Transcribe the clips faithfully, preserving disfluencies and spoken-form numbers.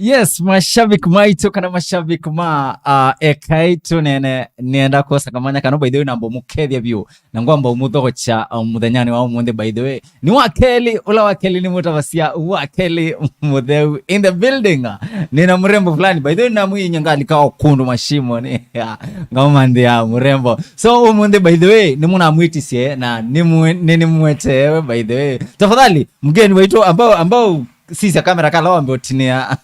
Yes, mashabiki maitũ kana mashabiki ma, uh, Ekai Tũneene, nĩenda kwosa kamanya kano, by the way, namba ũmũkethya vyũ. Na ngwamba ũmũthokya, uh, mũthenyanĩ wa ũmũnthĩ, by the way. Nĩ wa kelĩ, ũla wa kelĩ nĩ mũtavasya, wa kelĩ mũtheu in the building. Nĩna mrembo fulani, by the way, namwĩny'a ngalika o kũndũ mashimo nĩ ngamanthĩa mrembo. So, ũmũnthĩ, by the way, nĩ mũnamwĩtisye na nĩ mwe-, nĩ, nĩ mwetee we, by the way. Tafadhali, mgeni waitũ, ambao, ambao sisya kamera kala wambe ũtinĩa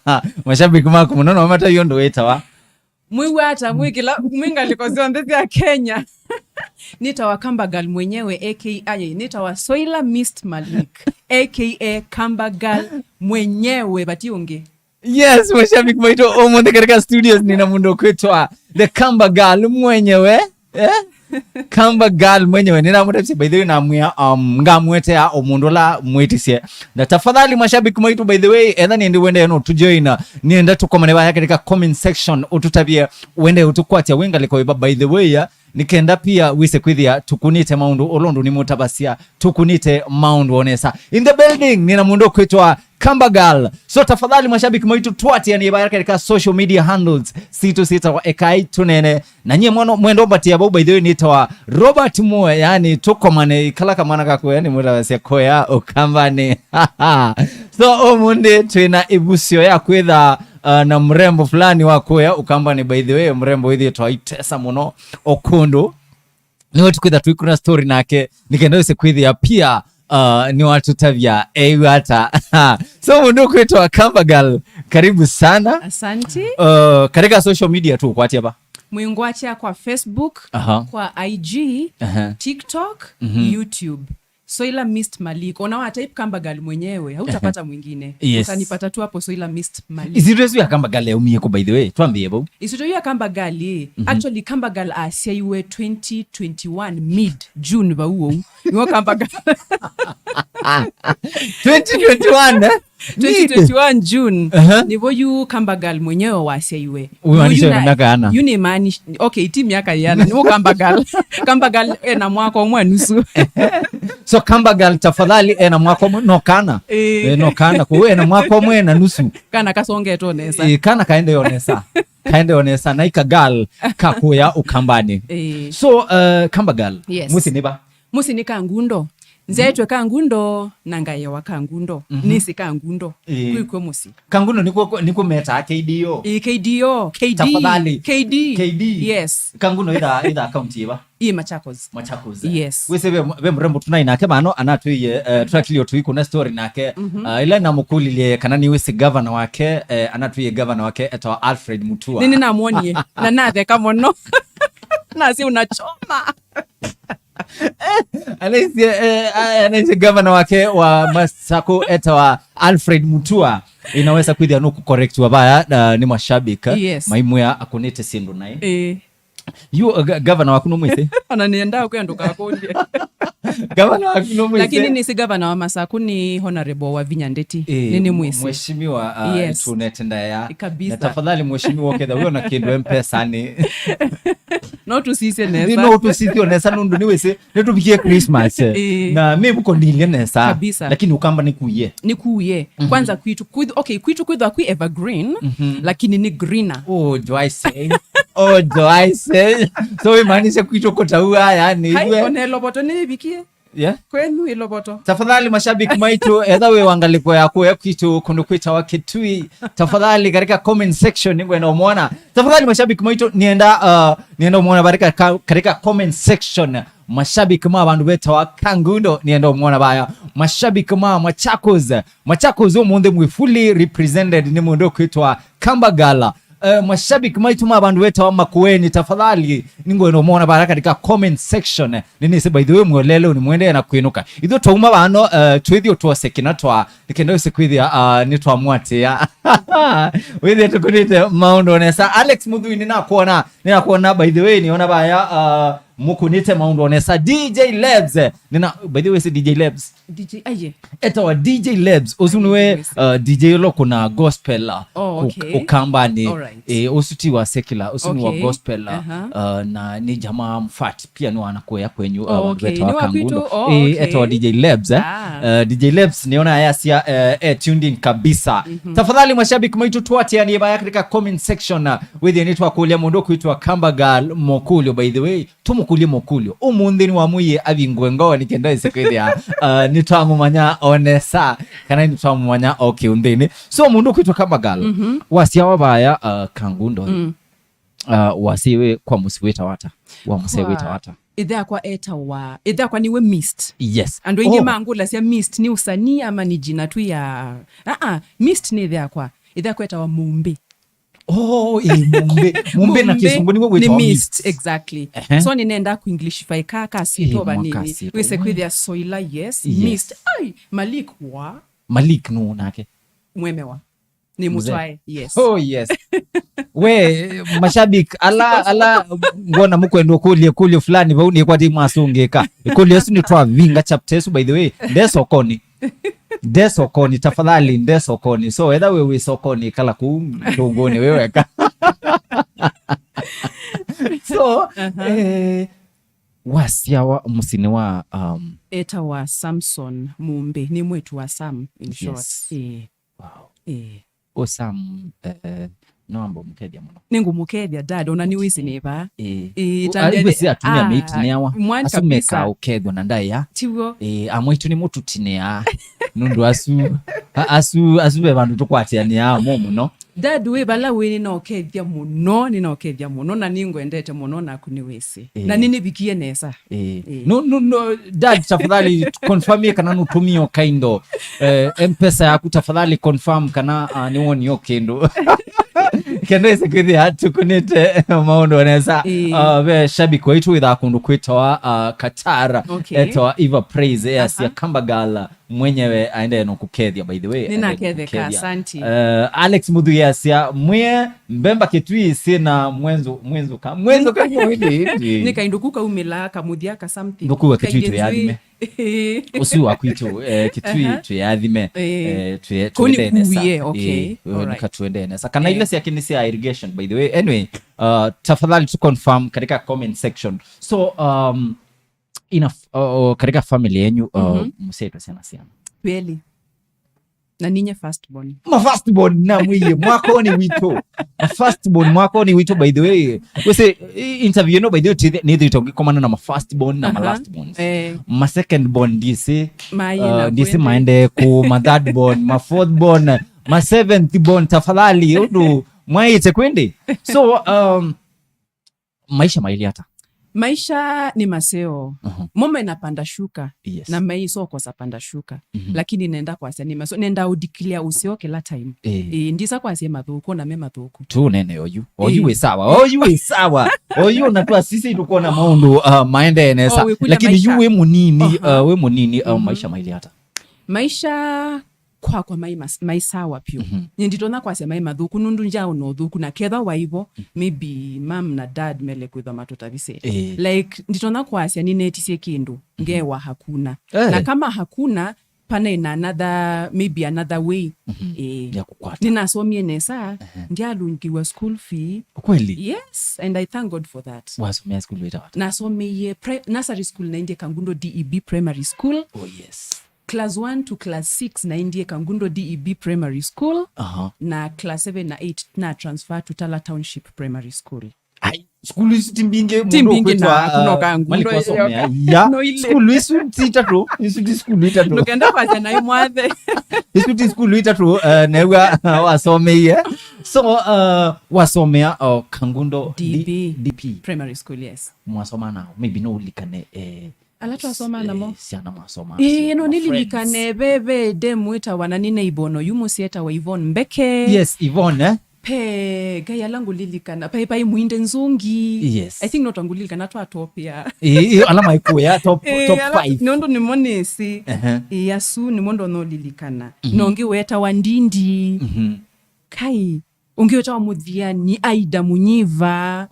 mashabiki maku mũno, no matavye ũndũ wĩtawa. Mwĩw'a ata mwĩ kĩla, mwĩ ngalĩko syonthe sya Kenya? Nĩtawa Kamba Girl mwenyewe, A K A nĩtawa Soila Mist Malik, A K A Kamba Girl mwenyewe, vati ũngĩ. Yes, mashabiki maitũ, ũmũnthĩ katika studios nina mũndũ ũkwĩtwa the Kamba Girl mwenyewe. Eh? Kamba Girl mwenyewe, nĩnamũtavĩsye, by the way, namwĩa, um, ngamwetea o mũndũ ũla mwĩtisye. Na tafadhali, mashabiki maitũ, by the way, etha nĩndĩ wende no tũjoin, nĩenda tũkomane vaya katika comment section, ũtũtavye wende ũtũkwatya wĩ ngalĩko ĩva, by the way, ya, nĩ kenda pia wĩse kwĩthĩa tũkunĩte maũndũ ũla ũndũ nĩmũtavasya, tũkunĩte maũndũ o nesa. In the building, nĩna mũndũ ũkwĩtwa Kamba Girl. So, tafadhali, mashabiki maitũ, twatianie vaya katika social media handles sitũ syĩtawa Ekai Tũneene. Na nyie mwana mwendo mbatia vau, by the way, nĩtawa Robert Moe, yani, tũkomane ikala kamwana kaku, yani, mũtavasya koya ũkambani. So, ũmũnthĩ twĩna ĩvusyo ya kwĩtha, uh, na mrembo fulani wa koya ũkambani, by the way, mrembo wĩthĩtwa aitesa mũno o kũndũ. Nĩwe tũkwĩtha tũikuna story nake, nĩkenda wĩse kwĩthĩa pia, uh, nĩwatũtavya eĩw'a ata. So, mũndũ ũkwĩtwa Kamba Girl, karibu sana. Asante. Uh, katika social media tũkwatya va? Mwĩngwatya kwa Facebook, aha, kwa I G, aha, TikTok, mhm, YouTube. Soila Mist Malik. Ona wa type Kamba Girl mwenyewe, hautapata mwingine. Yes. Utanipata tu hapo, Soila Mist Malik. Isitwe ĩsu ya Kamba Girl yaumie kũ, by the way? Twambie vau. Isitwe ya Kamba Girl, eh. Mhm. Actually, Kamba Girl asyaiwe twenty twenty-one mid June vau ou. Nĩwo Kamba Girl. Twenty twenty-one, eh? Mid. Twenty twenty-one June. Aha. Nĩvo yu Kamba Girl mwenyewe wasyaiwe. Umaanisha yu na, na miaka yana? Yu nĩ maanish-, okay, ti miaka yana. Nĩwo Kamba Girl. Kamba Girl ena mwaka ũmwe nusu. So, Kamba Girl, tafadhali, ena mwaka ũmwe, no kana? Eh. Eh, no kana. Kwa hiyo ena mwaka ũmwe na nusu. Kana kasongetwo nesa. Eh, kana kaende o nesa. Kaende o nesa. Na ika girl kakuya ũkambani. Eh. So, uh, Kamba Girl, yes, mũsyĩ nĩ va? Mũsyĩ nĩ Kangundo. Nzyaĩtwe Kangundo, na ngaĩawa Kangundo. Mhm. Nĩsĩ Kangundo. Ĩĩ. Kwĩkw'o mũsyĩ. Kangundo nĩkw'o, nĩkw'o metaa K D O? Ĩĩ, K D O. K D. Tafadhali. K D. K D. Yes. Kangundo ĩtha, ĩtha county ĩva? Ĩĩ, Machakos. Machakos, eh. Yes. Wĩsĩ ve, ve mrembo tunaĩ nake vano, anatwĩie, eh, tũtakilio tũikũna story nake. Mhm. Ah, ĩla namũkũlilye kana nĩwĩsĩ governor wake, eh, anatwĩie governor wake etawa Alfred Mutua. Nĩnĩnamwonie, na natheka mũno. Nasĩ unachoma. Anaisye, eh, a-, anaisye gavana wake wa Masakũ etawa Alfred Mutua. Inaweza kwĩthĩa nũkũcorrectiwa vaya, na nĩ mashabiki, yes, maimwĩa akũnĩte syĩndũ naĩ. Eh. Yu, uh, ga-, gavana waku nũmwĩsĩ? Ona nĩendaa kwĩa ndũkakũlye. Gavana waku nũmwĩsĩ? Lakini nĩsĩ gavana wa Masakũ nĩ Honorable Wavinya Ndeti. Eh, nĩnĩmwĩsĩ. Mheshimiwa, uh, yes, tunete ndaĩa. Kabisa. Na tafadhali mheshimiwa, ũketha wĩ ona kĩndũ M-Pesa-nĩ. No tũsisye nesa. Ĩ, no tũsisye nesa nũndũ nĩwĩsĩ, nĩtũvikie Christmas, eh. Ĩĩ. Na mĩvuko ndilye nesa. Kabisa. Lakini ũkamba nĩkuie. Nĩkuie. Mhm. Kwanza kwitũ, kwitũ, okay, kwitũ kwĩthwa kwĩ evergreen, mhm, lakini nĩ greener. Oh, do I say? Oh, do I say? So, wĩmaanisha kwitũ kũtaua, yani, hai, iwe ona ĩlovoto nĩvikie. Yeah. Kwenu ĩlovoto. Tafadhali, mashabiki maitũ, etha wĩ wa ngalĩko ya kũya kwitũ kũndũ kwĩtawa Kitui, tafadhali, katika comment section nĩngwenda ũmwona. Tafadhali, mashabiki maitũ, nienda, uh, nienda ũmwona vaya katika, katika comment section. Mashabiki ma vandũ vetawa Kangundo, nienda ũmwona vaya. Mashabiki ma Machakos, Machakos ũmũnthĩ mwĩ fully represented nĩ mũndũ ũkwĩtwa Kamba Girl. Eh, mashabiki maitũ ma vandũ vetawa Makueni, tafadhali, nĩngwenda ũmwona vaya katika comment section. Nĩnĩsĩ, by the way, mwĩolele nĩ mwendee na kwĩnũka. Ithuĩ twauma vano, eh, twĩthĩ ũtwose kĩna twa, nĩkenda wĩsĩ kwĩthĩa, ah, nĩtwamwatĩa. Wĩthĩe tũkũnĩte maũndũ nesa. Alex Mũthui, nĩnakuona, nĩnakuona, by the way, nĩona vaya, ah, Mũkũnĩte maũndũ o nesa. D J Lebs. Nĩna, by the way, si D J Lebs. D J, aye. Etawa D J Lebs. Ũsu nĩwe, uh, D J ũla ũkũnaa gospel, uh, Oh, ũ- okay. Ũkambanĩ. All right. Eh, ũsu ti wa secular, ũsu nĩ wa Okay. Gospel, uh, Aha. uh, na nĩ jamaa mfat pia nĩ wanakũya kwenyu, uh, Oh, wandũ okay. wetawa Nĩ wa kwitũ? Kangundo. Oh, Eh, okay. Etawa D J Lebs, eh? Ah. Uh, D J Lebs nĩona yasya, eh, eh, tuned in kabisa. Tafadhali mashabiki maitũ twatianie vaya katika comment section, uh, wĩthĩe nĩtwakũlya mũndũ kwitwa Kamba Girl Mokulyo, by the way. Tũmũkũlye Mokulyo. Ũmũnthĩ nĩwamwĩie avingue ngoo nĩ kenda ĩsĩ kwĩthĩa, uh, nĩtwamũmanya o nesa, kana nĩtwamũmanya o kĩũnthĩnĩ. So mũndũ kwitwa Kamba Girl, wasyawa vaya, uh, Kangundo. Uh, wasĩwe kwa mũsyĩ wĩtawa ata? Wa mũsyĩ wĩtawa ata? Ĩthe akwa etawa, ĩthe akwa nĩwe Mist. Yes. Andũ aingĩ mangũlasya Mist nĩ usanii ama nĩ jina tu ya, aa, Mist nĩ ĩthe akwa. Ĩthe akwa etawa Mũmbĩ. Oh, eh, Mũmbĩ. Mũmbĩ na Kĩsũngũ nĩguo nĩ gwĩtawa Mist, Mist. Exactly. Ehe. So nĩnenda kũenglishify ka kasitwa Eh, mwa vanini. kasitwa. Wĩse kwĩthĩa Soila, yes. Yes. Mist. Ai, Malik wa. Malik nũ nake? Mwemewa. Nĩ Mzee. Mũtwae, yes. Oh, yes. We, mashabiki, ala, ala, ngona mũkwenda ũkũlye, kũlye fulani, vau nĩ kwati mwasũngĩka. Kũlye ĩsu nĩ twavinga chapter ĩsu, by the way. Nde sokoni. Nde sokoni, tafadhali, nde sokoni. So, whether we wĩ sokoni, kala kũu ndũngũnĩ wĩ weka. So, eh, wasyawa mũsyĩnĩ wa, um, Etawa Samson Mũmbĩ, nĩ mwĩtu wa Sam, in short. Yes. Eh, Wow. Eh. O Sam, eh, no amba ũmũkethya mũno. Nĩngũmũkethya dad, ona nĩwĩsĩ nĩ vaa. Eh. Eh, O- tandya- a- wĩsĩ atumia ah, meitinĩawa. mwan Asu kabisa. Mekaa ũkethwa na ndaĩa. Tiw'o. Eh, amwe aitũ nĩmũtũtinĩaa. Nũndũ asu, a- asu, asu ve vandũ tũkwatĩanĩaa mo mũno. Dad, wĩ vala wĩ, nĩnaũkethya mũno, nĩnaũkethya mũno, na nĩngwendete mũno, naku nĩwĩsĩ. Eh. Na nĩnĩvikie nesa. Eh. Eh. No, no, no, dad, tafadhali confirm kana nũtũmĩe o kaindo. Eh, M-Pesa yaku, tafadhali confirm kana, ah, nĩwonio kĩndũ. Kenda ĩsĩ kwĩthĩa tũkũnĩte maũndũ o nesa. Eh. Ah, ve shabiki waitũ wĩthaa kũndũ kwĩtawa, ah, Qatar. Okay. Etawa Eva Praise, eh, asya Kamba Girl mwenyewe aendee no kũkethya, by the way. Nĩnaketheka, aendee no kũkethya. Asante. Eh, Alex Muthui asya, mwĩe Mbemba Kitui sina mwenzo, mwenzo ka, mwenzo ka mwili. Nĩ kaindũ ku kaumĩlaa kamũthya ka something. Ndũkuwa Kitui twĩathime. Ũsu wa kwitũ, eh, Kitui twĩathime. Eh, twĩ- Kũu nĩ twĩendee nesa. Kuwie, okay. Eh, all right. Nika twĩendee nesa. Kana ile syake nĩ sya irrigation, by the way. Anyway, uh, tafadhali tu confirm katika comment section. So, um, ina f- uh, katika family yenyu, uh, mũsyaĩtwe syana siana? Twelĩ. Na ninye first born. Ma first born na mwiye mwakoni witũ. Ma first born mwakoni witũ, by the way. Wĩsĩ, i- interview ĩno, by the way, nĩthĩtwe ngĩkomana na ma first born na ma last borns. Eh. Ma second born ndisĩ. Maĩ uh, na ndisĩ kwende. Maende ku ma third born, ma fourth born, ma seventh born, tafadhali ũndũ mwaĩte kwende. So, um, maisha maili ata? Maisha nĩ maseo. Mo mena panda shuka. Yes. Na maisokosa panda shuka. Lakini nenda kwasya nĩ maseo. Nenda ũdeclare ũseo kĩla time. Eh. Eh, ndisa kwasya mathũku, na me mathũku. Tu nene oyu. Oyu wĩ sawa. Oyu wĩ sawa. Oyu na tu asisi tukuona maũndũ, uh, maendee nesa. Oh, wĩkũlya lakini yu maisha. Wĩ mũnini, uh, wĩ mũnini, uh, maisha maili ata? Maisha kwakwa mai mas- mai sawa piũ. Nĩ nditonya kwasya mai mathũku nũndũ njaona ũthũku, na ketha waivo, maybe mam na dad mele kwĩthwa matũtavisye. Eh. Like, nditonya kwasya nĩnetisye kĩndũ, ngewa hakuna. Eh. Na kama hakuna, pana ina another, maybe another way. Eh. Ya kũkwata. Nĩnasomie nesa, ndialungiwa school fee. Kweli? Yes, and I thank God for that. Wasomea school wĩtawa ata? Nasomeie pri- nursery school naendie Kangundo D E B Primary School. Oh, yes. Class one to class six naendie Kangundo D E B Primary School. Aha. Na class seven na eight na transfer to Tala Township Primary School. Ai, sukulu isu ti mbingĩ. Ti mũndũ mbingĩ ũkwĩtwa, na hakuna uh, Kangundo mali kwasomea. Yoka. Ya, no ile. Sukulu isu ti itatũ, isu ti sukulu itatũ. Ndũkenda kwasya na imwathe. Isu ti sukulu itatũ, uh, newa wasomeie. So, uh, wasomea, uh, Kangundo D- D P. D P. Primary School, yes. Mwasoma nao, maybe no ulikane, eh, ala twasoma namo, eh, syana mwasoma. Ĩĩ, no nĩlilikane ve, ve dem wĩtawa na nĩ neighbor no yu mũsyĩ etawa Yvonne Mbeke. Yes, Yvonne, eh? Pe ngai ala ngũlilikana, pe pai Mwinde Nzungi. Yes. I think no twangũlilikana twatopia. Ĩĩ, ĩĩ, ala maikuya top, eh, top ala, five. Nũndũ nĩmo nĩsĩ. Ehe. Ĩĩ, asu nĩmo ndonya ũlilikana. No ũngĩ wetawa Ndindi. Kai, ũngĩ wetawa Mũthiani, Aida Mũnyiva.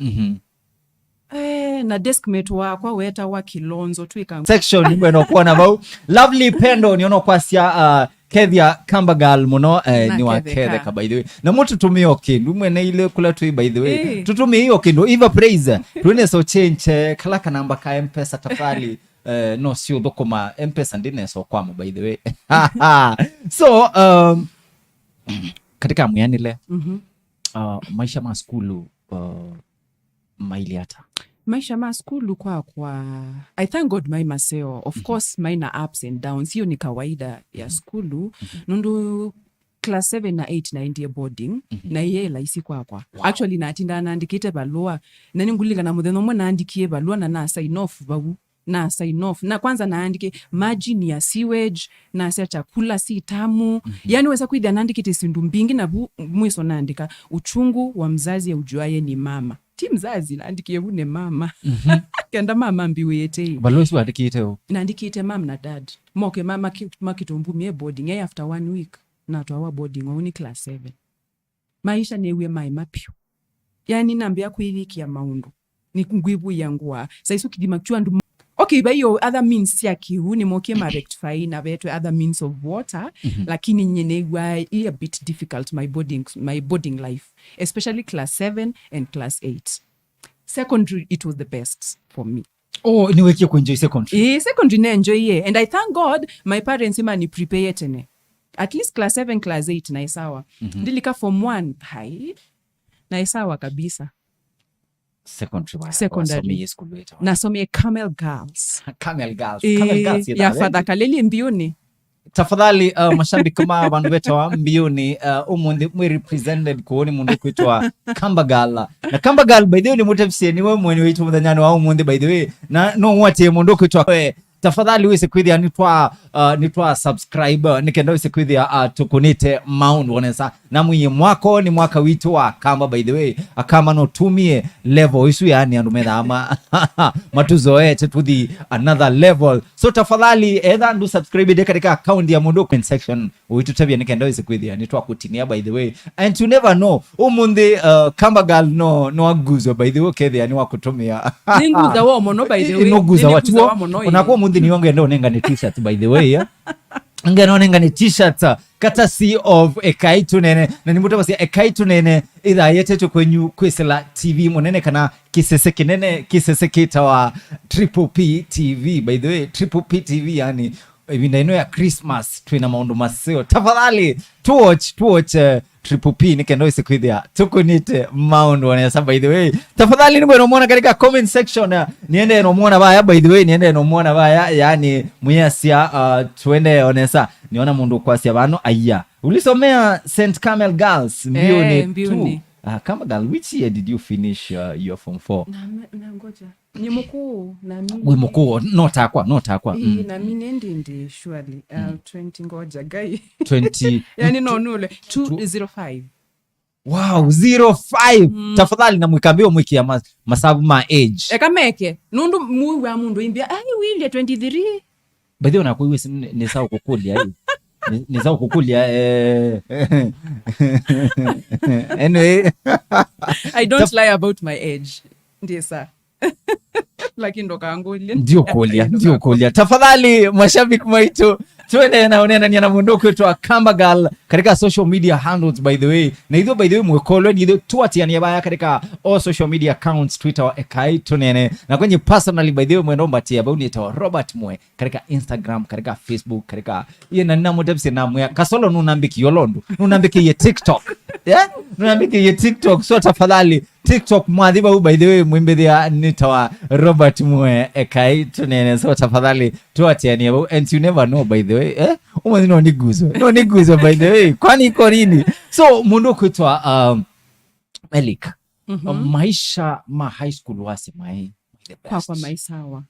Eh, Na deskmate wakwa wetawa Kilonzo, twĩka section nĩngwenda kuona vau. Lovely Pendo, nĩona kwasya uh, kethia Kamba Girl mũno eh, nĩ wa ketheka, by the way. Na mũtũtũmĩe o kĩndũ mwene ile kula twĩ, by the way. Eh. Tũtũmĩe o kĩndũ. Eva Praise, twĩne so change eh, kala kanamba ka M-Pesa tafadhali. Eh, no sio thũkũma M-Pesa ndĩneso kwamo, by the way. So um, katika mwianile uh, maisha ma skulu uh, maili ata? Maisha ma skulu kwakwa, I thank God mai maseo. Of course, mai na ups and downs. Hiyo ni kawaida ya skulu. Nundu class seven na eight naendie boarding, na iye laisi kwakwa. Actually, natindaa naandĩkĩte valũa. Na nĩngũlilikana mũthenya ũmwe naandikie valũa na na sign off vau. Na sign off. Na kwanza naandĩke margin ya sewage, nasya chakula si tamu. Yani wesa kwĩthĩa naandĩkĩte syĩndũ mbingĩ, na vu mwiso naandĩka, uchungu wa mzazi aujuaye ni mama. Ti mzazi, naandikie vu ni mama. Kenda mama ambiwĩte ĩ. Valũa ũsu wandĩkĩte ũ? Naandĩkĩte mam na dad. Moke ma- maki- makĩtũmbumie boarding. Ai, after one week natwawa boarding, au ni class seven. Maisha newie maĩ mapyu. Yani nambĩa kwĩyĩkĩa maũndũ. Ni ngwĩvũĩa ngũa. Saisu kĩthima kyu andũ ma- Okay, vai o other means sya kĩu nĩmokie ma rectify na vetwe other means of water, lakini nye nĩw'a i a bit difficult my boarding, my boarding life, especially class seven and class eight. Secondary, it was the best for me. Oh, nĩwekie kuenjoy secondary? Ĩĩ, secondary nenjoyie, and I thank God my parents mani prepare tene. At least class seven, class eight naĩ sawa. Ndilika form one, hai, naĩ sawa kabisa. Secondary wa- Secondary. Wasomie school weta wa- Nasomie Camel Girls. Camel Girls. Ĩĩ, Camel Girls ya ĩthawe. Father Kaleli Mbiuni. Tafadhali uh, mashabiki ma vandu vetawa Mbiuni uh, ũmũnthĩ mwĩ represented kũũ nĩ mũndũ kwĩtwa Kamba Girl. Na Kamba Girl, by the way, nĩ mũtevisie nĩwe mwene witũ mũthenyanĩ wa ũmũnthĩ, by the way. Na no ũatie mũndũ kwĩtwa we. Tafadhali wĩse kwĩthĩa nĩtwa uh, nĩtwa subscribe uh, nĩkenda wĩse kwĩthĩa uh, tũkũnĩte maũndũ onesa. Na mwĩĩ mwako nĩ mwaka witũ wa Kamba, by the way. Akamba no tumie level isu, yani andũ methaa ma- matuzoete tuthi another level. So tafadhali etha ndu subscribe katika account ya mũndũ comment section, ũitũtavya nĩkenda wĩse kwĩthĩa nĩtwakũtinia, by the way. And you never know, ũmũnthĩ uh, Kamba Girl no no aguzwa, by the way, ũkethĩa nĩ wakũtũmĩa. Nĩnguthawa mũno, by the way. Nĩnguthawa mũno. Onakwa ũmũnthĩ nĩyo ngenda ũnengane t-shirt, by the way, yeah? Ngenda ũnengane t-shirt uh, courtesy of Ekai Tũnene. Na nĩmũtavasya Ekai Tũnene ĩthaa yetetwe kwenyu kwĩsĩla T V mũnene kana kĩsese kĩnene, kĩsese kĩtawa Triple P T V. By the way, Triple P T V, yani ĩvinda ĩno ya Christmas twĩna maũndũ maseo. Tafadhali to watch, to watch uh, Triple P nĩkenda wĩse kwĩthĩa tũkũnĩte maũndũ onesa, by the way. Tafadhali nĩngwenda ũmwona katika comment section uh, niende nomwona vaya, by the way, niende nomwona vaya, yani mwiasya uh, tuende onesa. Niona mũndũ kwasya vano, aya, ulisomea Saint Carmel Girls Mbiuni? Eh, Mbiuni. Two. Uh, Carmel Girl, which year did you finish uh, your form four? Na me- na ngoja. Nĩ mũkũũ na mi- Wĩ mũkũũ, no takwa, no takwa. Ĩĩ, mm. Na mi nĩndĩ ndĩ surely uh, twenty, ngoja Ngai. Twenty. Yani no nule two zero five. Wow, zero five. Mm. Tafadhali na mwikambio mwikia mas, masabu ma age. Eka meke. Nundu mui wa mundu imbia, ai, wilie twenty-three. By the way, nakuiwe nĩ sawa kukulia hii. Nĩ sawa kukulia eh. Anyway, I don't lie about my age. Ndiye saa. Lakini ndo kangulia. Ndio kulia, ndio kulia. Tafadhali mashabiki maitu, twende na unenania na mundu kwitwa Kamba Girl katika social media handles, by the way. Na ithuĩ, by the way, mwekolwe ni ithuĩ tuatiania baya katika all social media accounts, Twitter wa Ekai Tunene. Na kwenye personally, by the way, mwendo mbatia bau nĩtawa Robert Mwe katika Instagram, katika Facebook, katika iye na nina mutepsi na mwe kasolo nunambiki yolondu, nunambiki ye TikTok. Yeah? Nunambiki ye TikTok. So tafadhali TikTok mwathi bau, by the way, mwimbithia nĩtawa Robert Mwe Ekai Tunene. So tafadhali tuatianie bau, and you never know, by the way, eh? Umwe no niguzwe, no niguzwe, by the way. Kwani iko nini? So mundu kwitwa um, Melik, mm -hmm. Maisha ma high school wase mai the best. Kwakwa maisawa.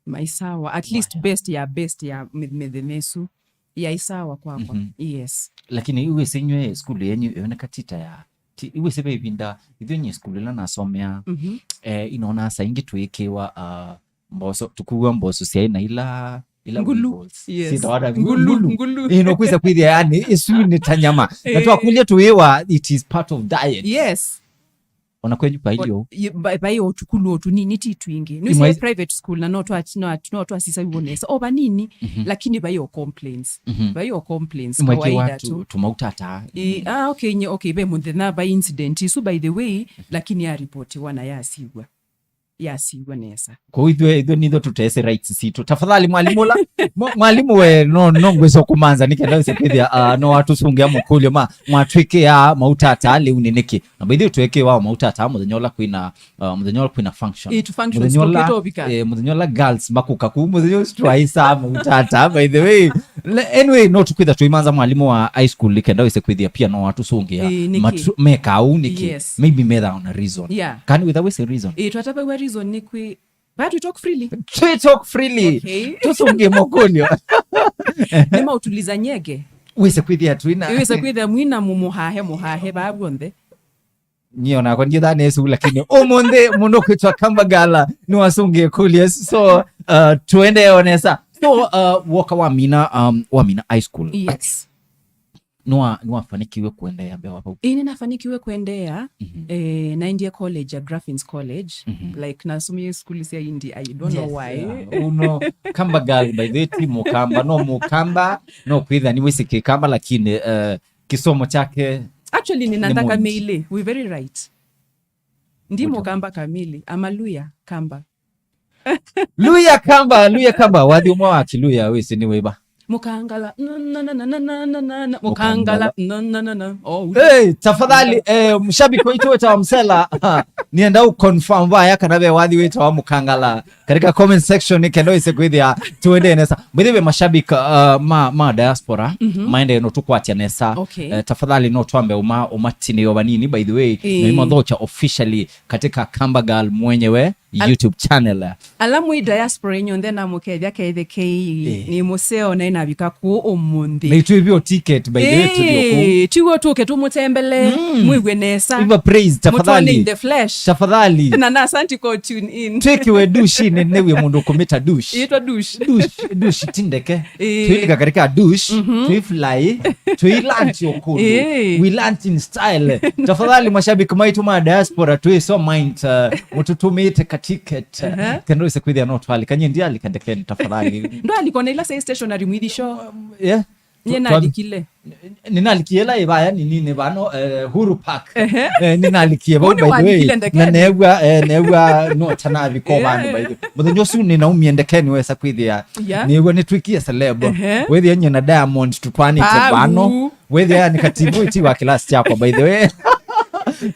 Maisawa, at least best ya best ya me- methe mesu. Yaisawa kwakwa. Mhm. Yes. Lakini iwe senywe school yenyu yoneka tita ya ti- iwe sebe ivinda ithuĩ nye school ila nasomea. Mhm. Eh, inaona saa ingi tuikiwa uh, mboso, tukuwa mboso sya aina ila ila Ngulu. Weevils. Yes. Sitaona ngulu, ngulu. Ino kwisa kwithia yani isu ni tanyama. Na twakulia tuiwa, it is part of diet. Yes. Ona kwenyu pailio. Vai o tukulu o tunini ti twingi. Nĩ private school na no twa no twa- no twasisa wĩvo nesa. O vanini, lakini vai o complaints. Vai o complaints kawaida tu. Tumautata. Eh, ah, okay, nye, okay, ve mũthenya vai incident isu, by the way, lakini ya reportiwa na yasiwa. Yasiwa nesa. Kwoou ithuĩ, ithuĩ nitho tũtese rights sitũ. Tafadhali mwalimũ ũla, mwa- mwalimũ we, no, no ngwĩsa kũmanza nĩ kenda wĩse kwĩthĩa, ah, no watũsũngĩa mũkũlyo ma, mwatwĩkĩa mautata lĩu nĩ nĩkĩ? Na by the way, twĩkĩwa wa mautata mũthenya ũla kwĩna, uh, mũthenya ũla kwĩna function. Ĩ, tu functions, mũthenya ũla, tũkĩtovika. Eh, mũthenya ũla girls makuka kuu, mũthenya ũcio twaisaa mautata, by the way. Le- anyway, no tũkwĩtha tũimanza mwalimũ wa high school nĩ kenda wĩse kwĩthĩa pia no watũsũngĩa. Ĩ, nĩkĩ? Matu- meka ũu nĩkĩ? Yes. Maybe metha on a reason. Yeah. Can wĩtha wĩse reason? Ĩ, twatavaw'a reason nĩ kwĩ But we talk freely. We talk freely. Okay. Tũsũngĩe mũkũlyo. Nĩmautuliza nyege. Wĩse kwĩthĩa twĩna. Wĩse kwĩthĩa mwĩna mũ- mũhahe, mũhahe, vaa vyonthe. Niĩ onakwa ndiĩthaa nesu, lakini ũmũnthĩ mũndũ kwĩtwa Kamba Girl nĩwasũngĩe kũlyo. So, uh, tuende onesa. So, uh, woka wamina, um, wamina high school. Yes. Nwa- nĩwafanikiwe kuendeea mbee wa vau? Ĩĩ, nĩnafanikiwe kuendeea. Mhm. Eh, naendie college ya Graffin's College. Mhm. Like, nasomie skulu sya Hindi, I don't know why. Yeah, uno Kamba Girl, by the way, ti Mũkamba, no Mũkamba, no kwĩtha nĩ wĩsĩ Kĩkamba, lakini, eh, kisomo chake. Actually, nina nthakame ilĩ. We very right. Ndi Mũkamba kamili. I'm a Luya Kamba. Luya Kamba, Luya Kamba, wathi ũmwe wa Kiluya wĩsĩ nĩ wĩva? Mũkangala. Na, na, na, na, Mũkangala. Mũkangala. Na, na, na, na. Oh, hey, tafadhali, eh, mshabiki wetu wĩtawa Msela, nienda u confirm vaya kana ve wathi wĩtawa Mũkangala katika comment section, nĩ kenda wĩse kwĩthĩa tuende nesa. Mwĩthĩwe mashabiki, uh, ma, ma diaspora, maende no tũkwatya nesa. Okay. Eh, tafadhali no twambe ũma, ũmatinĩo vanini, by the way, no imathocha officially katika Kamba Girl mwenyewe YouTube channel. Ala mwĩ diaspora inyonthe namũkethya kethekei, eh, nĩ mũseo na inavika kũũ ũmũnthĩ. Na itwĩvyo ticket, by the way, tũthiĩ kũu. Eh, tiw'o tũke tũmũtembele, mwĩw'e nesa. Iva praise, tafadhali. Mũtwone in the flesh. Tafadhali. Na, na asante kwa tune in. Twĩkĩwe dushi, nĩ, nĩw'e mũndũ kũmĩta dushi. Ĩtwa dushi. Dushi, dushi ti ndeke. Eh. Twĩlika katika dushi, twĩfly, twĩlanti ũkũlũ. Eh. We land in style. Tafadhali, mashabiki maitũ ma diaspora, twĩ so mind, uh, mũtũtũmĩte ka ticket, uh, kenda wĩse kwĩthĩa no twalika. Nyie ndialika ndekeni, tafadhali. Ndwalikona ila sya stationary mwĩthisho. Yeah. Nyie nalikile. Nĩnalikie ĩla ĩvaya nini nĩ vano, eh, Uhuru Park. Eh, nĩnalikie vau, by the way. Na neew'a, eh, neew'a no tanavika vandũ, by the way. Mũthenya ũsu nĩnaumie ndekeni wesa kwĩthĩa. Yeah. Nĩw'a nĩtwĩkie celeb. Wĩthĩa nyie na Diamond tũtwanĩte vano. Wĩthĩa yani katimu iti wa class yakwa, by the way.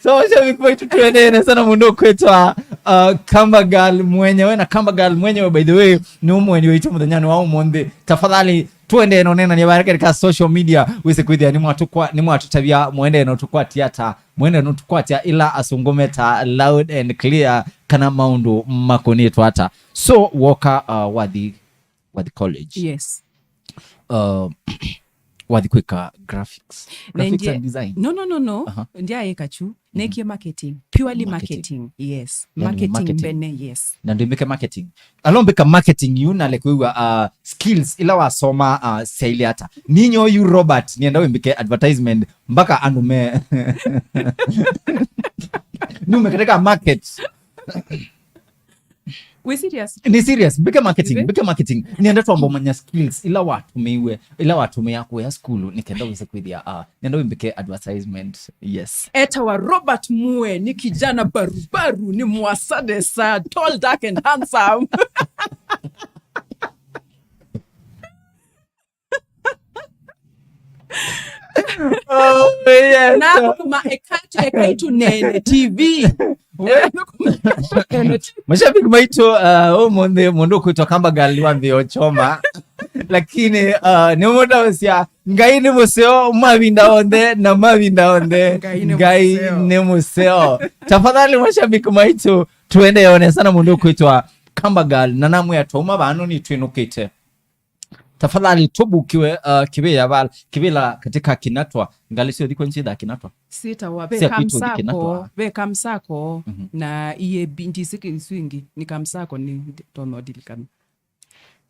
So, mashabiki maitũ, tuendee nesa na mũndũ ũkwĩtwa, uh, Kamba Girl mwenyewe. Na Kamba Girl mwenyewe, by the way, nĩ ũmwe nĩ waitũ mũthenyanĩ wa ũmũnthĩ. Tafadhali, tuendee na ũnenany'a vaya katika social media, wĩse kwĩthĩa nĩmwatũkwa-, nĩmwatũtavya, mũendee na ũtũkwatya ata, mũendee na ũtũkwatya ila asũngũ meta loud and clear, kana maũndũ makũnĩtwe ata. So, woka, uh, wathi wathi college. Yes. Uh, wathi kwĩka graphics. Graphics and design. No, no, no, no. Aha. Ndyaĩka chu. Nekie marketing. Purely marketing. Marketing. Yes. Yani marketing mbene, yes. Na ndũimbĩke marketing. Alombĩka marketing yu nale kwĩw'a, uh, skills ila wasoma, uh, syaile ata. Ninyo yu Robert, nienda wĩmbĩke advertisement mpaka andũ me. Nume katika market. We serious? Ni serious, mbĩke marketing, mbĩke marketing. Nienda twamba ũmanya skills ila watũmĩiwe, ila watũmĩa kũya sukulu, nĩ kenda wĩse kwĩthĩa, ah, nienda wĩmbĩke advertisement. Yes. Etawa Robert Mue, ni kijana barubaru, ni mwasade sa, tall, dark and handsome. Oh, yes. Na kuma ekatu, ekaitu nene T V. Mashabiki maitũ, uh, ũmũnthĩ mũndũ ũkwĩtwa Kamba Girl wa nthĩ yo choma. Lakini, uh, nĩ mũndũ ũsya, Ngai nĩ mũseo mavinda onthe na mavinda onthe. Ngai nĩ mũseo. Tafadhali mashabiki maitũ, tuende yone sana mũndũ ũkwĩtwa Kamba Girl. Na namwĩa twauma vano nĩ twĩnũkĩte. Tafadhali tũbukiwe, uh, kĩvĩla val-, kĩvĩla katika Kinatwa. Ngalĩ syothi kwenyu syĩthaa Kinatwa? Sitawa, ve Kamsako, ve Kamsako, na iye bindi siki isu ingi, ni Kamsako ni tono dilikana.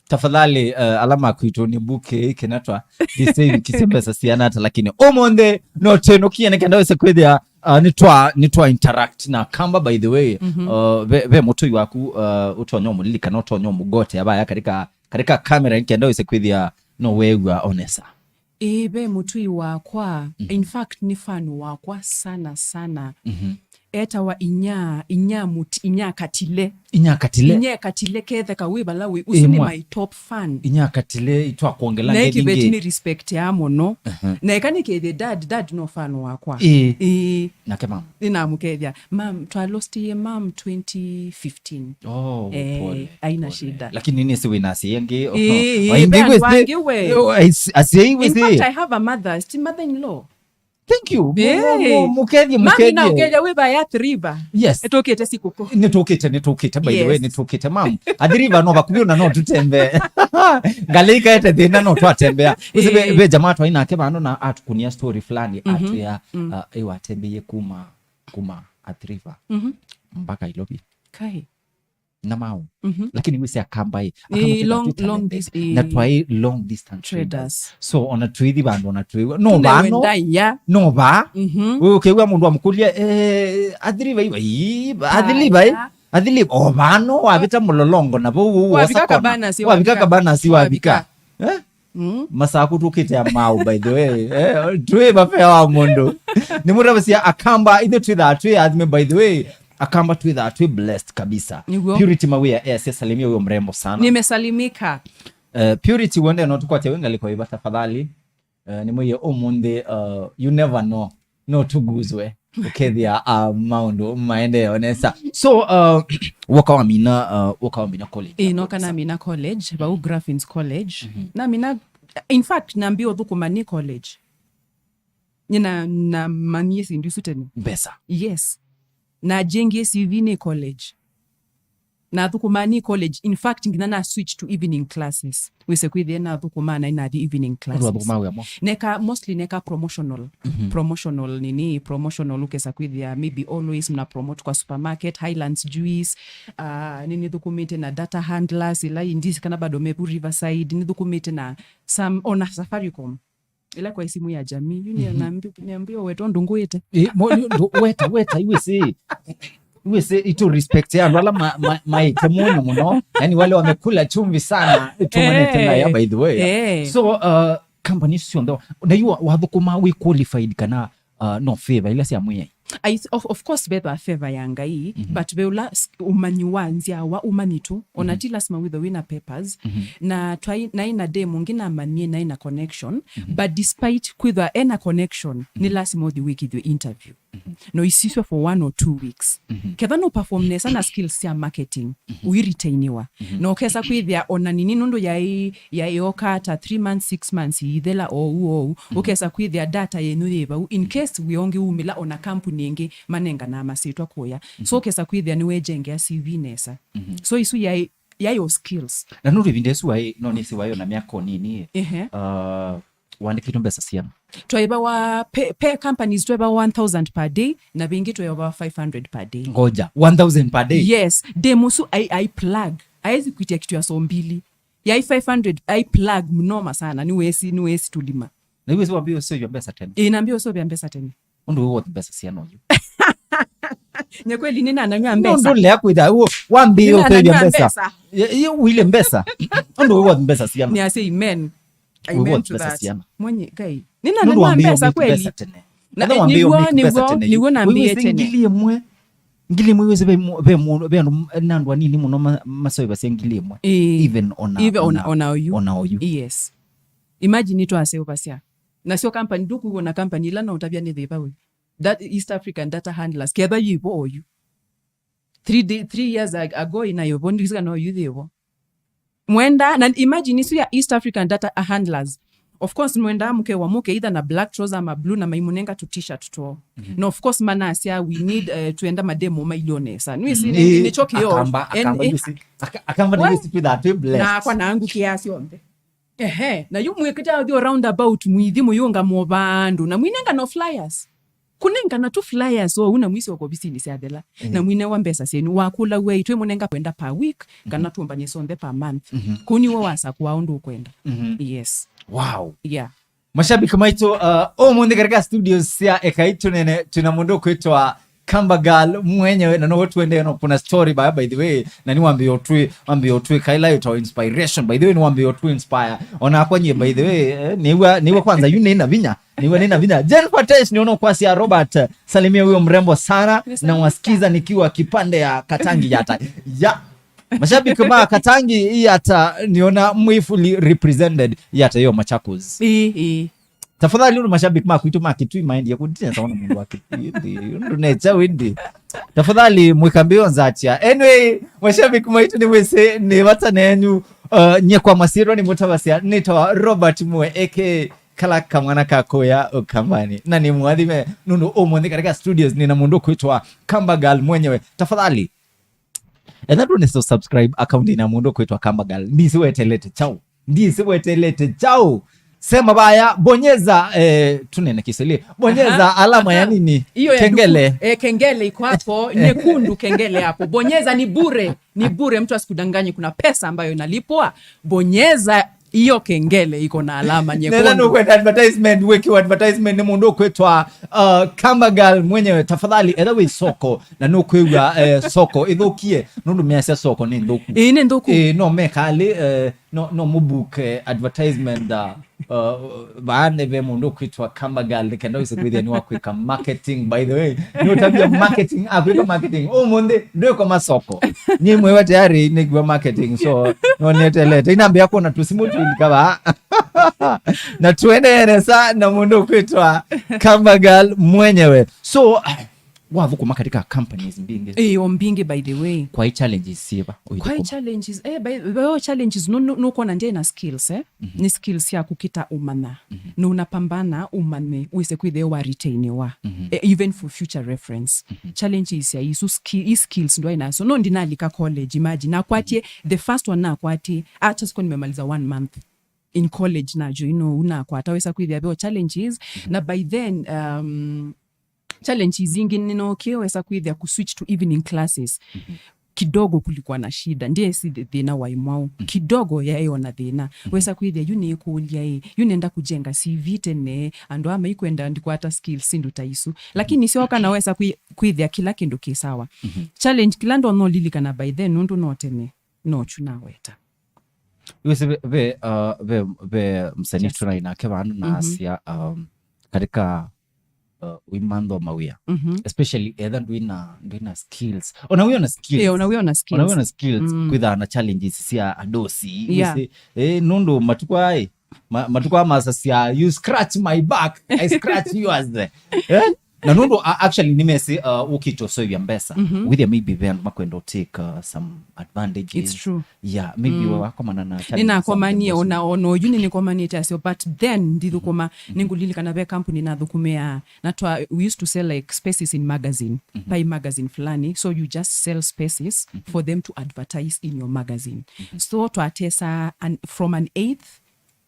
Tafadhali, uh, ala makwitũ nĩ buki Kinatwa. Ndisei kisembesa siana ata, lakini ũmũnthĩ no twenũkie nĩ kenda wĩse kwĩthĩa Uh, nĩtwa nĩtwa interact na Kamba, by the way. Mhm. Uh, ve, ve mũtũi waku, uh, ũtonya ũmũlilikana, ũtonya ũmũgotea vaya katika katika kamera, nĩkenda wĩse kwĩthĩa no weew'a onesa. Ĩĩ, ve mũtũi wakwa. Mhm. In fact, nĩ fan wakwa sana sana. Mhm. Etawa Inya, Inya Muti, Inya Katile. Inya Katile. Inya Katile ketheka wĩ vala wĩ. Ũsu nĩ mwa. My top fan. Inya Katile itwakwongela na ngethi kĩveti ingĩ. Nĩ respect ya mũno. Mhm. Na eka nĩ kĩthĩ dad, dad no fan wakwa. Ĩĩ. Ĩĩ. Nake mam? Nĩnamũkethya. Mam, twalostie mam twenty fifteen. Oh, eh, pole, aina pole. Shida. Lakini nĩsĩ wĩna asyai angĩ. Ĩĩ, ĩĩ, aingĩ ve andũ angĩ we. Asyai we. In fact, I have a mother, still mother in law. Thank you. Mu-, mu-, mu-, mũkethye, mami, mũkethye. Na ũkethya wĩ vaya Athi River. Yes. Nĩtũkĩte sikũkũ. Nĩtũkĩte, nĩtũkĩte, by the way, yes. Nĩtũkĩte, mam. Athi River no vakuvĩ ona no tũtembee. Ngalĩ ikaete thĩna no twatembea. Wĩsĩ ve, eh, ve jamaa twaĩ nake vano na atukunia story fulani, mhm, atwĩa, mm, uh, ĩwatembeye kuma, kuma Athi River, mhm, mpaka Nairobi. Kai. Na mau. Mhm. Lakini wĩsĩ Akamba ĩ, Akamba ĩ, twĩ long, long distance, na twaĩ long distance traders. Traders. So, ona twĩthi vandũ, ona twĩw'a. No vano. Tũnewenda ya. No va. Mhm. Ũkĩw'a mũndũ amũkũlya, eh, Athi River ĩ, ĩ, Athi River ĩ. Aya. Athi River, o vano, wavĩta Mũlolongo na vau, vau, wavika Wasakona. Kabanasi, wavika wavika. Kabanasi, wavika. Wavika. Eh? Mm. Masaku tũkĩte ya mau, by the way. Eh, twĩ mafea wa mũndũ. Nĩmũtavasya Akamba, ithe twĩthaa twĩ athime, by the way. Akamba twĩthaa twĩ blessed kabisa. Nĩguo. Purity Mawia, eh, asiasalimia huyo mrembo sana. Nimesalimika. Eh, Purity, wende no tũkwate wĩ ngalĩko ĩva tafadhali. Eh, nĩmwĩie ũmũnthĩ, uh, you never know. No tũguzwe. Ũkethĩa, uh, maũndũ maendee o nesa. So, uh, woka wamina, uh, woka wamina college? Ĩĩ, noka namina college, vau Grafins College. Mhm. Namina, in fact, nambia ũthũkũma nĩ college. Nyina namanyie syĩndũ isu tene. Mbesa. Yes. Na jengie C V nĩ college. Nathũkũmaa nĩ college. In fact, nginya na switch to evening classes. Wĩse kwĩthĩa nathũkũmaa na inathi evening classes. Ũndũ wathũkũmaa wĩa mo? Neka, mostly neka promotional. Mhm. Promotional nini, promotional ũkesa kwĩthĩa maybe always mna promote kwa supermarket, Highlands juice, uh, nini thũkũmĩte na data handlers, ila indisi kana bado mevu Riverside, nithũkũmĩte na some, ona Safaricom. Ila kwa isimu ya jamii, yu nĩ, mhm, nambi-, niambia we tondũ ngwĩte. Eh, mo-, ni-, ndo-, weta, weta, iwĩsĩ. Iwĩsĩ, itu respect ya andũ ala ma-, ma-, maĩte mũnyũ mũno. Yani wale wamekula chumvi sana, tumanĩte na ya, eh, by the way. Eh. So, uh, company isu syonthe, na yu wa-, wathũkũma wĩ qualified kana, uh, no favor ila sya Mwĩai? I, of, of course, vethwa favor ya Ngai, mhm, but ve ũla s-, ũmanyi wa nzyawa, ũmanyi tu, ona, mhm, ti lasima wĩthwe wĩna papers, mhm, na twai-, naĩ na dem ũngĩ namanyie naĩ na connection, mhm, but despite kwĩthwa ena connection, nĩ, mhm, lasima ũthi wĩkĩthw'e interview. Mhm. No isiswe for one or two weeks. Mhm. Ketha no perform nesa na skills sya marketing, mhm, ũiritainiwa. Mhm. Na ũkesa kwĩthĩa ona nini nũndũ yaĩ, yaĩ oka ta three months, six months, iithela ou ou. Mhm. Ũkesa kwĩthĩa data yenyu yĩ vau. In case wĩa ũngĩ umĩla ona kampuni ĩngĩ manenganaa masyĩtwa kũya. So, mhm, ũkesa kwĩthĩa nĩwejengea C V nesa. Mhm. So, isu yaĩ, yaĩ o skills. Na nũndũ ĩvinda ĩsu waĩ, no nĩsĩ waĩ ona myaka nini. Ehe. Uh, wandĩkĩtwe mbesa siana? Twaivawa pe, pe companies twaivawa one thousand per day, na vingĩ twaivawa five hundred per day. Ngoja, one thousand per day? Yes, dem ũsu ai, ai plug. Aezi kuitia kitu ya so mbili. Yai five hundred, ai plug mnoma sana, nĩwesi, nĩwesi tulima. Na iwe si wambia ũsũvya mbesa tene? Ĩĩ, nambia ũsũvya mbesa tene. Ũndũ wĩ worth mbesa siana oyu? Nye kweli nĩnananywa mbesa. Nũndũ lea kwĩtha, wambia ũsũvya mbesa. Nĩnananywa mbesa. Ye, ye, wile mbesa. Ũndũ wĩ worth mbesa siana? Nĩ ase amen. Amen to that. Mwenye, Ngai. Nũndũ nĩnananywa wambia mbesa ũmake kweli. Mbesa tene. Na, nĩw'o, nĩw'o, nĩw'o nambie tene. Ngili ĩmwe, ngili ĩmwe wĩsĩ ve mu-, ve mu-, ve andũ m-, na andũ anini mũno ma-, maseũvasya ngili ĩmwe. Ĩĩ. Even ona, even ona, ona, ona oyu. Ona oyu. Yes. Imagine twaseũvasya. Nasyo company, ndũkwĩw'a na company ila no ũtavya nĩ thĩva we. That East African data handlers, ketha yĩvo oyu. Three day, three years ag-, ago inayo vo, ndisika no oyu thĩvo. Mwenda, na imagine isu ya East African data handlers. Of course, mwenda mũkewa mũke either na black trouser ama blue na maimũnenga tu t-shirt two. Mhm. Na of course, manasya, we need, eh, twenda mademo mailio nesa. Nĩwĩsĩ, mhm, nĩ, nĩkyo kĩo. Akamba, Akamba, eh, nĩwĩsĩ. Aka-, Akamba, we, nĩwĩsĩ twĩthaa twĩ blessed. Nakwa nangu kĩa syonthe. Ehe, na yu mwĩkĩte athi roundabout mwithi mũyũngama vandũ na mwinenga no flyers. Kũnengana tu flyers ou na mwĩsyoka ovisinĩ syathela. Mm. Na mwĩnewa mbesa syenyu. Wakũlaw'a ĩ, twĩmũnenga kwenda per week, kana, mhm, tũmbany'e syonthe per month. Mhm. Kũu nĩwe wasakũa ũndũ ũkwenda. Mhm. Yes. Wow. Yeah. Mashabiki maitũ, uh, ũmũnthĩ katika studios sya Ekai Tũnene, twĩna mũndũ ũkwĩtwa Kamba Girl mwenyewe, na nowe tuendee no kuna story baya, by the way, na nĩ wambie ũtwĩ, wambie ũtwĩ kaila yũtawa inspiration, by the way, nĩ wambie ũtwĩ inspire. Ona akwa nyie, by the way, eh, nĩwa, nĩwa kwanza, yu nĩna vinya, nĩwa nĩna vinya. Jennifer Tesh nĩ ũno kwasya Robert, salimia huyo mrembo sana, na wasikiza nikiwa kipande ya Katangi Yata. Ya. Mashabiki ma Katangi Yata, niona mwi fully represented Yata yo Machakos. Ii, ii. Tafadhali, ũndũ mashabiki ma kwitũ ma Kitui maendie kũ, ndinesa ona mũndũ wa Kitui, ndi, ũndũ necha windi. Tafadhali, mwĩkambe yo nzatia. Anyway, mashabiki maitũ nĩ mwĩsĩ, nĩ vata nenyu. Uh, nye kwa masirwa nĩ mũtavasya, nĩtawa Robert Mwe, A K A kala kamwana ka kũya Ũkambani. Na nĩ mwathime, nũndũ ũmũnthĩ katika studios nĩna mũndũ kwĩtwa Kamba Girl mwenyewe. Tafadhali, etha ndũnĩsa subscribe account ĩna mũndũ kwĩtwa Kamba Girl. Ndisi wetelete chao. Ndisi wetelete chao. Sema baya, bonyeza, eh, tunene Kiswahili. Bonyeza alama ya nini? Hiyo ya kengele. Duku-, eh, kengele iko hapo, nyekundu kengele hapo. Bonyeza, ni bure, ni bure, mtu asikudanganye, kuna pesa ambayo inalipwa. Bonyeza hiyo kengele iko na alama nyekundu. Nenda nũkwenda advertisement, wĩkiwa advertisement nĩ mũndũ ũkwĩtwa, uh, Kamba Girl mwenyewe. Tafadhali, etha wĩ soko, na nũkwĩw'a, eh, soko ĩthũkie, nũndũ mĩasya soko nĩ nthũku. Ĩĩ, nĩ nthũku. Ĩĩ, no mekalĩ, eh, no, no mũbook, eh, advertisement, uh, uh, vaane ve mũndũ ũkwĩtwa Kamba Girl, nĩkenda wĩse kwĩthĩa nĩ wa kwĩka marketing, by the way. Nĩ ũtavya marketing, akwĩka marketing. Ũmũnthĩ, ndwĩkoma soko. Nyie mwĩwa tayari nĩkiwa marketing, so, no nĩetelete. Inambĩa kuona tũsimũ twĩlika vaa. Na tuendeee nesa na mũndũ ũkwĩtwa Kamba Girl mwenyewe. So, wathũkũma katika companies mbingĩ. Eh, o mbingĩ, by the way. Kwa hii challenges siva? Kwa hii challenges, eh, by, by all challenges, no, no, no kuona ndĩ na skills, eh? Mhm. Nĩ skills ya kũkita ũmanya. Mhm. Na unapambana umanye, wĩse kwĩthĩa wa retainiwa. Mhm. Eh, even for future reference. Mhm. Challenges ya isu ski-, i skills ndo inaso. No ndinalika college, imagine. Nakwatie, the first one nakwatie, hata sikuwa nimemaliza one month in college na jo, you know, unakwata wĩsa kwĩthĩa veo challenges. Mhm. Na by then, um, challenges ingĩ nĩnookie wesa kwĩthĩa ku switch to evening classes. Mhm. Kidogo kulikuwa na shida, ndiesi thĩ-, thĩna waĩ mwaũ. Mhm. Kidogo yaĩ ona thĩna. Mhm. Wesa kwĩthĩa, yu nĩkũlya ĩ, yu nenda kujenga C V tene, andũ ama ikwenda ndikwata skills sindu ta isu. Lakini syoka na wesa kwĩ-, kwĩthĩa kila kĩndũ kĩ sawa. Mhm. Challenge kila ndo no lilikana by then, nũndũ no tene, no chu naweta. Wĩsĩ ve, ve, uh, ve, ve msanii tũnaĩ nake vandũ na asya, um, katika, uh, wĩmantho mawĩa. Mhm. Especially etha ndwĩna, ndwĩna skills. Ona wĩona skills. Eh, ona wĩona skills. Ona wĩona skills. Mm. Kwĩthaa na challenges sya adosi. Yeah. Wĩsĩ, eh, nũndũ matukũ aa, ma-, matukũ aa masasya, "You scratch my back, I scratch yours." Eh? Na nũndũ, a-, actually, nĩmesĩ, uh, ũkĩte ũseũvya mbesa. Mhm. Wĩthĩa maybe ve andũ makwenda ũ take, uh, some advantages. It's true. Yeah, maybe mm, wakomana na challenges. Nĩnakomanie, ona, ona oyu nĩnĩkomanĩte asyo, but then ndithũkũma, mhm, nĩngũlilikana ve company nathũkũmĩaa, na twa, we used to sell, like, spaces in magazine, mhm, by magazine fulani, so you just sell spaces, mhm, for them to advertise in your magazine. Mhm. So twatesa an, from an eighth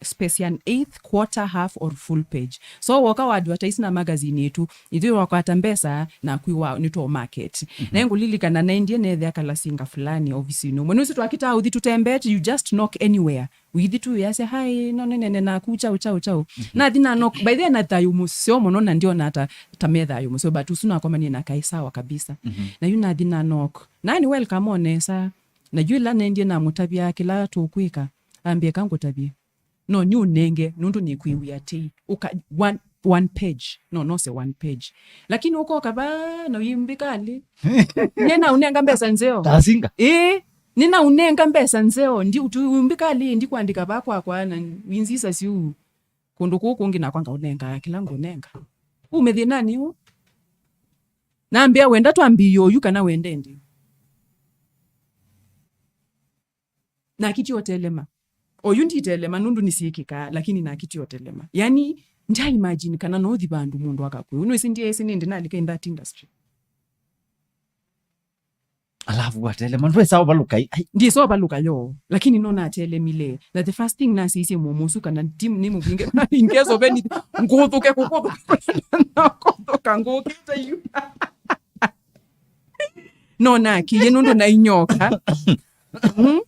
space ya an eighth, quarter, half or full page. So woka wa advertise na magazine yetu, ithu wakwata mbesa na kwiwa nĩ to market. Mhm. Na ngũlilikana naendie nethĩa kalasinga fulani ofisini ũmwe. Nũsi twakita ũthi tũtembete, you just knock anywhere. Withi tu yasya, "Hi, no nene naku, chau, chau, chau." Mhm. Nathi na knock, by the way, na thayũ mũseo mũno, na ndiona ta, ta me thayũ mũseo, but ũsu nakomanie na kaĩ sawa kabisa. Mhm. Na yu nathi na knock. Nani welcome onesa. Na yu ĩla nendie namũtavya kĩla tũkwĩka, ambie, "Ka ngũtavye." No nĩ ũnenge, nũndũ nĩkwĩw'ĩa atĩ ũka, one, one page. No, no se one page. Lakini ũkoka vaa na ũimbĩka alĩ. Nĩna ũnenga mbesa nzeo. Tasinga. Ĩĩ, nĩna ũnenga mbesa nzeo. Ndi, tu, ũimbĩka alĩ, ndikwandĩka vaa kwakwa na winzisa siu. Kũndũ kũu kũngĩ nakwa ngaũnenga, kĩla ngũnenga. Ume thĩnanĩ ũ? Nambĩa wenda twambĩĩe ũyu kana wende ndĩ? Nakiti otelema. Oyu nditelema nũndũ nĩsyĩkĩkaa, lakini nakiti otelema. Yani, ndya imagine kana no ũthi vandũ mũndũ akakwĩa. Nĩwĩsĩ ndyaĩsĩ nĩndĩ nalika in that industry. Alafu watelema, ndwesa ũvalũka i-, ai. Ndiĩsa ũvalũka yo, lakini no natelemile. Na the first thing nasisye mũmũsu kana tim nĩ mũvinge, in case of anything, ngũthũke kũkũthũka, ngũthũka ngũkĩte yu. No nakiye nũndũ nainyoka. Mm.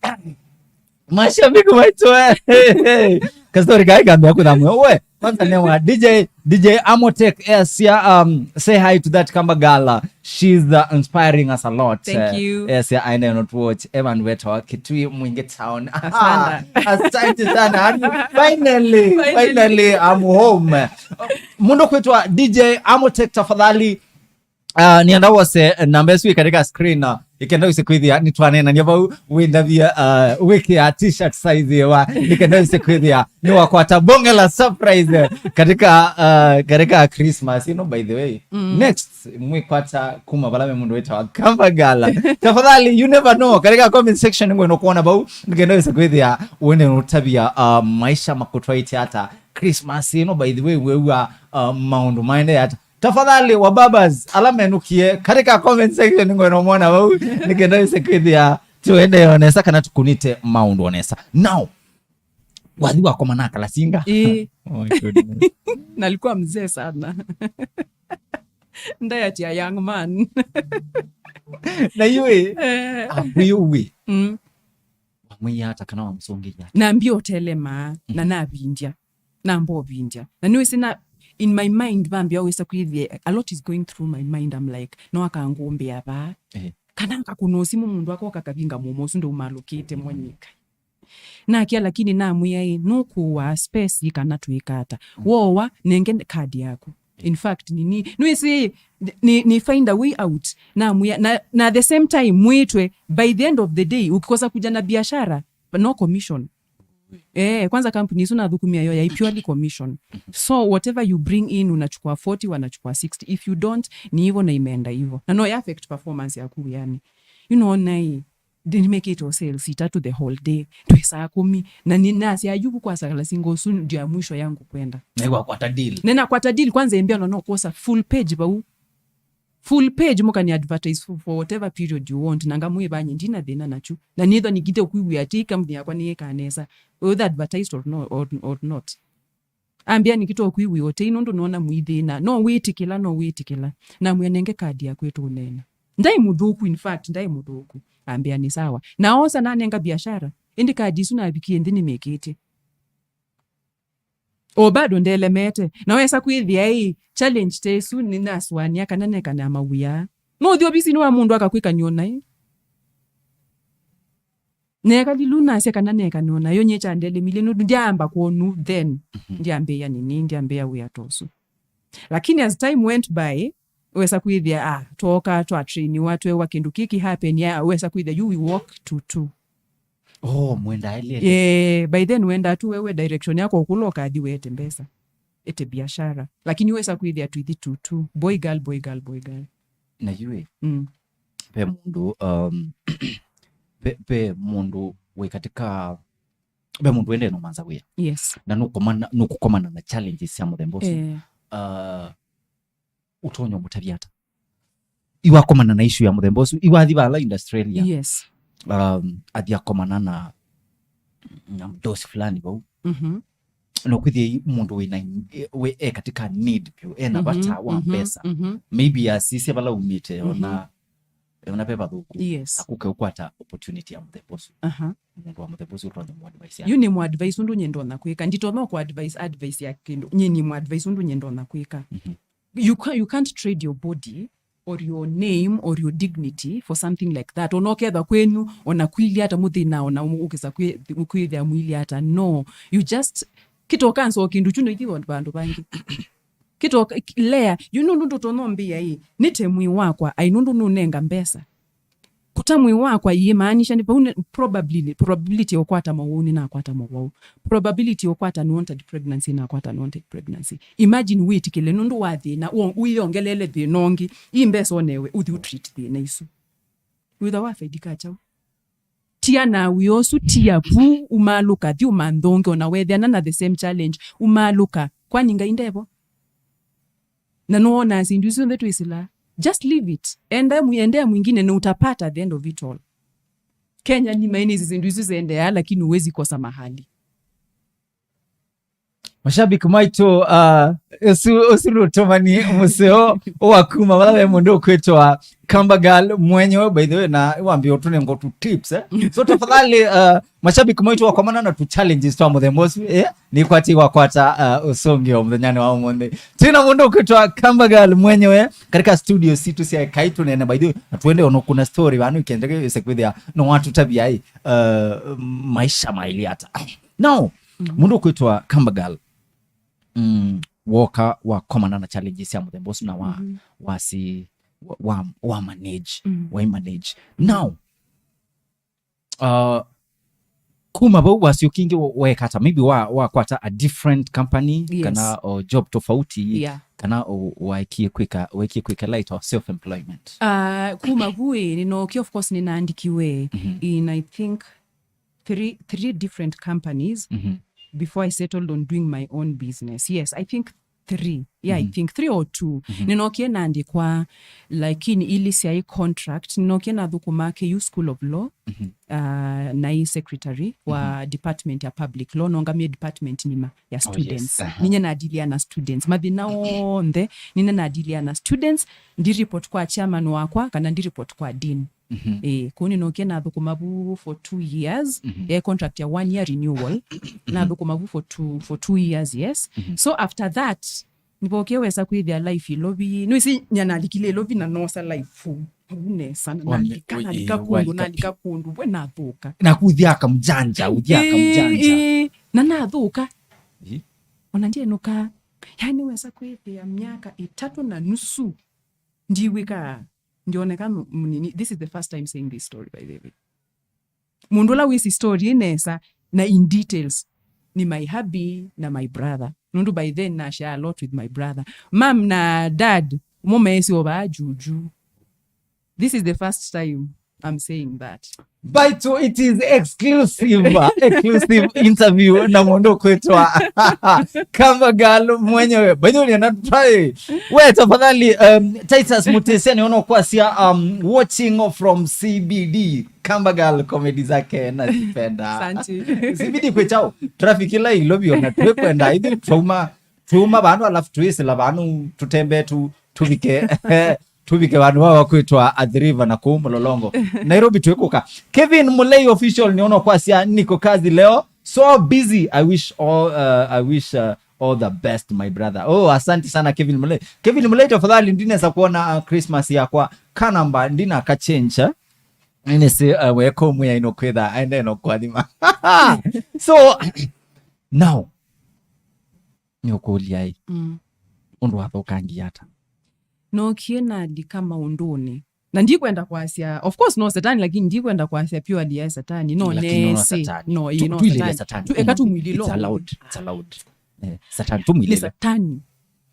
Mashabiki maitũ, eh, hey, hey. Kastori kai kambia kuthamwe. We, kwanza newa D J, D J Amotek, yes, yeah, um, say hi to that Kamba girl. She's uh, inspiring us a lot. Thank you. Yes, yeah, I know not watch. Evan Weto, Kitui Mwingi Town. Asante. Asante sana. Finally, finally, I'm home. Mundu kwitwa D J Amotek, tafadhali. Uh, nienda wose namba isu ĩ katika screen, uh, ikenda wise kwithia nitwaneenania vau, windavia, uh, wiki ya t-shirt size wa, nikenda wise kwithia niwakwata bonge la surprise, uh, katika, uh, katika Christmas, you know, by the way. Next, mwikwata kuma vala me mundu witawa Kamba Gala. Tafadhali, you never know. Katika comment section ngwenda kuona vau, nikenda wise kwithia wene utavia, uh, maisha makutwaite ata Christmas, you know, by the way, wewa, uh, maundu maende ata. Tafadhali, wa babas, ala menukie, katika comment section ngwenda mwona vau, nikenda wise kwithia tuende onesa kana tukunite maundu onesa. Now, wathi wakoma na Kalasinga. Eh. Oh my goodness. Nalikuwa mzee sana. Ndayati ya young man. Na yue, eh, akwiwe. Mm. Wamwia ata kana wamsongeia? Nambia utelema, na navindya. Namba ũvindya. Na nĩwĩsĩ na, in my mind, vambĩa wĩsa kwĩthĩa, a lot is going through my mind. I'm like, no akangũmbĩa vaa. Eh. Kana ngakũna ũsimũ mũndũ akoka kavinga mũmo ũsu ndũmalũkĩte mwenyeka. Nakĩa, lakini namwĩa ĩ, nũkũwa space kana twĩka ata? Wowa, nenge kadi yaku. In fact, nini, nĩwĩsĩ, ni, ni find a way out. Namwĩa, na, na the same time, mwĩtwe, by the end of the day, ukikosa kuja na biashara, no commission. Eh, kwanza kampuni isu nathukumia yo ya purely commission. So whatever you bring in, unachukua forty, wanachukua sixty. If you don't, ni hivyo na imeenda hivyo. Na no ya affect performance yaku yani. You know, nai, nimekĩte o sales itatu the whole day. Twĩ saa kũmi. Na ni nasi ayubu kwa sakala singo su ndio ya mwisho yangu kwenda. Na iwa kwata deal. Nena kwata deal kwanza imbia no no kosa full page vau. Full page mũkani advertise for, for whatever period you want, na ngamwĩvanye ndina thĩna nakyu. Na nĩthwa nĩkĩte kwĩw'a atĩ ĩ company yakwa nĩyĩkaa nesa, whether advertised or no, or, or not. Ambĩa nĩkĩte kwĩw'a ũtei nũndũ nona mwĩ thĩna. No wĩtĩkĩla, no wĩtĩkĩla. Namwĩa nenge kadi yaku ĩtũneena. Ndaĩ mũthũku, in fact, ndaĩ mũthũku. Ambĩa nĩ sawa. Na osa nanenga biashara. Ĩndĩ kadi isu navikie nthĩ nĩmĩkĩte. O bado ndelemete. Na wesa kwĩthĩa ĩ, challenge ta ĩsu nĩnasũanĩa kana nekana mawĩa. No ũthi ovisinĩ wa mũndũ akakwĩkany'a ũnaĩ. Nekalilu nasya kana nekana ũnaĩ, yo nyie kyandelemile nũndũ ndyaamba kwonu then. Ndyambĩĩa nini, ndyambĩĩa wĩa ta ũsu. Lakini as time went by, wesa kwĩthĩa, ah, twoka, twatrainiwa, twewa kĩndũ kĩkĩ happen, ya, wesa kwĩthĩa, you will walk to two. Oh, mwenda elele. Yeah, by then wenda tu wewe direction yako ũkũla ũkathi wete mbesa. Ete biashara. Lakini wesa kwĩthĩa twithi tu tu. Boy girl, boy girl, boy girl. Na yue, mm, ve mũndũ, um, ve, ve mũndũ wĩ katika, ve mũndũ wende no manza wĩa. Yes. Na nũkomana, nũkũkomana na challenges sya mũthemba ũsu. Eh. Uh, ũtonya ũmũtavya ata? Iwakomana na issue ya mũthemba ũsu, iwathi vala Industrialia. Yes. Um, athi akomana na, na mdosi fulani vau. Mhm. Na kwĩthĩa mũndũ wĩna, wĩ, e katika need vyũ, ena, mhm, vata wa, mhm, mbesa. Mhm. Maybe asisya vala umĩte, mhm, ona, ona ve vathũku. Yes. Akuke ũkwata opportunity ya mũthemba ũsu. Aha. Mũndũ wa mũthemba ũsu ũtonya mũ advice. Yu nĩ mũ advice ũndũ nye ndona kwĩka. Nditona kũ advice, advice ya kĩndũ. Nye nĩ mũ advice ũndũ nye ndona kwĩka. Mhm. You can't, you can't trade your body or your name or your dignity for something like that. Ona ũkethwa kwenu, ona kwili ata mũthĩna, ona ũkesa kwĩ-, kwĩthĩa mwili ata. No, you just, kĩtoka nso kĩndũ kyu no ithiwa vandũ vangĩ. Kĩtoka, lea, you know, nũndũ tono mbia ĩ, nĩte mwĩ wakwa, ai nũndũ nũnenga mbesa. Kũta mwĩ wakwa, iimaanisha nĩ vau nĩ, probably, nĩ, probability ya ũkwata mawau nĩnakwata mawau. Probability ya ũkwata unwanted pregnancy, nakwata unwanted pregnancy. Imagine wĩtĩkĩle nũndũ wa thĩna, wĩ-, wĩyongelele thĩna ũngĩ, ii mbesa onewe, ũthi ũtreat thĩna isu. Wĩtha wafaidika kyaũ? Tia na wĩa ũsu, tia vu, umalũka, thi ũmantha ũngĩ, ona wetheana na the same challenge, umalũka. Kwani Ngai ndevo? Na nũwonaa syĩndũ isu syonthe twĩsĩlaa. Just leave it. Enda mwi-, endea mwingine na utapata at the end of it all. Kenya nima ĩnĩ syĩndũ isu syendeaa, lakini huwezi kosa mahali. Mashabiki maitũ, uh, ũsu, ũsu nĩ ũtũmani mũseo wa kuma vala ve mũndũ ũkwĩtwa Kamba Girl mwenyewe, by the way, na wambie ũtũnenga tu tips, eh? So tafadhali, uh, mashabiki maitũ wakomana na tu challenges twa mũthemba ũsu, eh? Nĩkwati wakwata, uh, ũsũngĩo mũthenyanĩ wa ũmũnthĩ. Twĩna mũndũ ũkwĩtwa Kamba Girl mwenyewe katika studio situ sya Ĩkai Tũneene, by the way, na tuende ono kuna story vanu ikendeke ĩse kwĩthĩa no watũtavya, uh, maisha maili ata. Now, mũndũ ũkwĩtwa Kamba Girl, mm, woka wakomana na challenges sya mũthemba ũsu na wa, Mhm. wasi, wa, wa, wa manage, Mhm. wai manage. Now, uh, kuma vau wasyokie ĩngĩ wa-, weka ata? Maybe wa, wakwata a different company, Yes. kana o job tofauti, Yeah. kana o waekie kwĩka, waekie kwĩka light or self employment? Uh, kuma vu ĩ, nĩnookie, of course, nĩnaandikiwe Mhm. in, I think, three, three different companies Mhm. before I settled on doing my own business. Yes, I think three. Yeah, I Mhm. think three or two. Mhm. Nĩnookie naandĩkwa, lakini ili syaĩ contract, nĩnookie nathũkũma K U School of Law, Mhm. uh, naĩ secretary wa Mhm. department ya public law, nongamie department nima ya Oh, yes. students. Aha. Ninye nadilia na students. Mathĩna onthe, ninye nadilia na students, ndi report kwa chairman wakwa, kana ndi report kwa dean. Mhm. Eh, kũu nĩnookie nathũkũma vu for two years. Mhm. Eh, contract ya one year renewal. Nathũkũma vu for two, for two years, yes. Mhm. So after that, nĩvokie wesa kwĩthĩa life ĩlovi. Nĩwĩsĩ nyanalikile ĩlovi na nosa life vu nesa. Na Wame-, nalika, we-, nalika eh, kũndũ, walika nalika kũndũ, we nathũka. Na kuthia kamjanja, uthia Eh, kamjanja. Eh, na nathũka. Eh? Ona ndienũka. Yani wesa kwĩthĩa myaka ĩtatũ na nusu ndiw'ĩka, ndioneka mũ-, mũnini. This is the first time saying this story, by the way. Mũndũ ũla wĩsĩ story ĩ nesa na in details ni my hubby na my brother. Nũndũ by then na share a lot with my brother. Mom na dad, mo meesĩ o vaa juju. This is the first time I'm saying that. Baito, it is exclusive, exclusive interview na mũndũ kwĩtwa Kamba Girl mwenyewe. By the way, nĩenda try. We, tafadhali, um, Titus Mutisya, nĩona kwasia, um, watching from C B D. Kamba Girl comedy zake nazipenda. Asante. C B D kwĩ chao. Traffic ila ĩlovi ona twĩkwenda. Ithu twauma, twauma vanu alafu twĩsĩla vanu tũtembee tu, tũvike. Tũvike vandũ vaa vakwĩtwa Athi River na kũu Mlolongo. Nairobi twĩkũka. Kevin Mulei Official nĩona kwasya niko kazi leo. So busy. I wish all, uh, I wish, uh, all the best, my brother. Oh, asante sana Kevin Mulei. Kevin Mulei, tafadhali, ndinesa kuona, uh, Christmas yakwa. Kanamba ndina ka change, eh? Nĩnĩsĩ, uh, weko mwĩa ino kwĩtha, aende no kwathima. So, now, nĩũkũlya ĩ, Mm. ũndũ wathũkangie ata? Nookie nalika maũndũnĩ. Na ndikwenda kwasya, of course, no Satani, lakini ndikwenda kwasya purely ya Satani. No, Lakini no nesi. Satani. No, Tu-, ĩ, no tuilĩle Satani. Satani. Tu-, eka tumwililo. It's allowed. It's allowed. Eh, Satani, Ni tumwilĩle. Satani.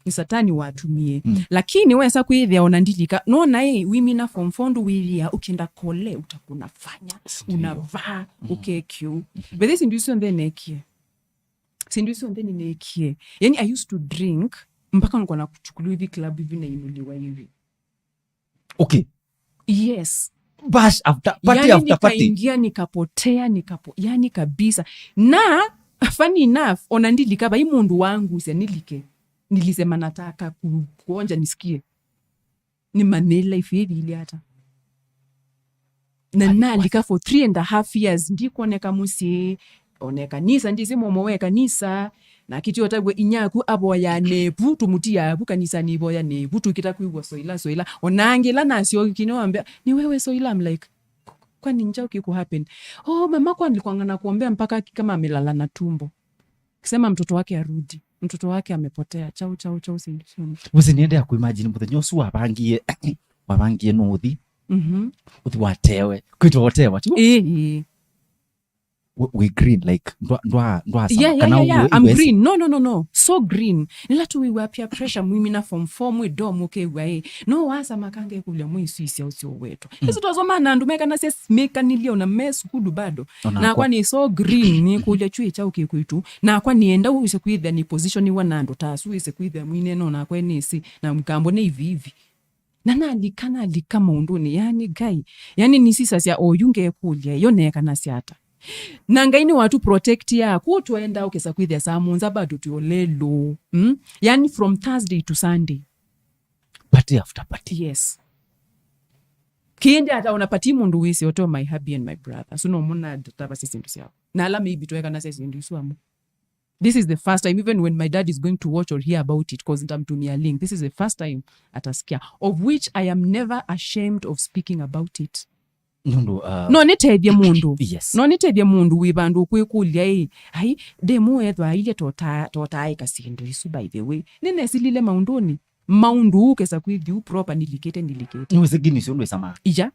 Ni Satani watumie. Mm. Lakini wesa kwĩthĩa ona ndilika. No naĩ, wimina form four ndu wĩthĩa, ukienda kole, utakuwa unafanya, Ndio. unavaa, Mm. ukekyo. Mm-hmm. But this ndio sio ndenekie. Sindu isu onthe nineekie. Yani, I used to drink mpaka nilikuwa nachukuliwa hivi club hivi nainuliwa hivi. Okay. Yes. Bash after party Yani, after party. Nikaingia, nikapotea, nikapo-, yani kabisa. Na, funny enough, ona ndilika vai mũndũ wangusya nilike. Nilisema nataka ku-, kuonja nisikie. Nĩ manĩ life ĩthilye ata? Na nalika for three and a half years, ndikwoneka mũsyĩ, ona ĩkanisa, ndĩsĩ mũomo wa ĩkanisa, na kĩtio taw'o inyaku avoya nevu, tũmũtia vu kanisanĩ ivoya nevu, tũkĩta kwĩw'a soila, soila. Ona angĩ ĩla nasyokie nĩwambĩa, "Ni wewe Soila?" I'm like, "Kwani njaũ kĩkũ happen?" "Oh, mama kwa nilikuwa nakuombea mpaka kama amelala na tumbo." Kisema mtoto wake arudi. Mtoto wake amepotea. Chau, chau, chau, sindu, sindu. Wĩsĩ nĩendeea kuimagine mũthenya ũsu wavangie, wavangie nũthi, Mhm. ũthi watewe. Kwĩtwa ũtewa, tiguo? Ĩĩ, ĩĩ. Wĩ, wĩ green, like, ndwa, ndwa, ndwasama, Yeah, yeah, kana yeah, yeah. wĩ, I'm wĩ green. No, no, no, no. So green. Nĩla tu wĩw'a peer pressure, mwimina form four, mwĩ dorm, ũkew'a, ĩ. No wasama kangekũlya mwĩ isu isya ũsyo wetwa. Mm. Isu twasoma na andũ mekanasya s-, mekanilye ona me sukulu bado. Onakwa. Nakwa nĩ so green, nĩkũlya chwĩ kyaũ kĩkwĩtũ. Nakwa nĩenda wĩse kwĩthĩa nĩ position iwa na andũ ta asu, wĩse kwĩthĩa mwineno nakwa nĩsĩ, na mkambo nĩ ivi ivi. Na nalika, nalika maũndũnĩ, yani, Ngai. Yani, nĩsisasya oyu ngekũlya, yo nekanasya ata? Na Ngai nĩ watu protect ya kũ twenda ũkesa kwĩthĩa saa mũonza bado twĩ olelo. Mm? Yani from Thursday to Sunday. Party after party. Yes. Kĩndĩ ata ona pati mũndũ wĩsĩ oto my hubby and my brother. So no mona tavasya syĩndũ syao. Na ala maybe twekana sya syĩndũ isu amwe. This is the first time, even when my dad is going to watch or hear about it, because ndamtumia link, this is the first time atasikia, of which I am never ashamed of speaking about it. Nũndũ uh, no nĩtethye mũndũ yes. No nĩtethye mũndũ wĩ vandũ kwĩkũlya ĩ, ai, ndĩmũ ethwa ailye totaaĩka syĩndũ isu, by the way nĩnesilile maũndũnĩ, maũndũ ũkesa kwĩthi u proper nilikĩte nilikĩte nĩwĩsĩ Guinness ũndũ ĩsamaa iya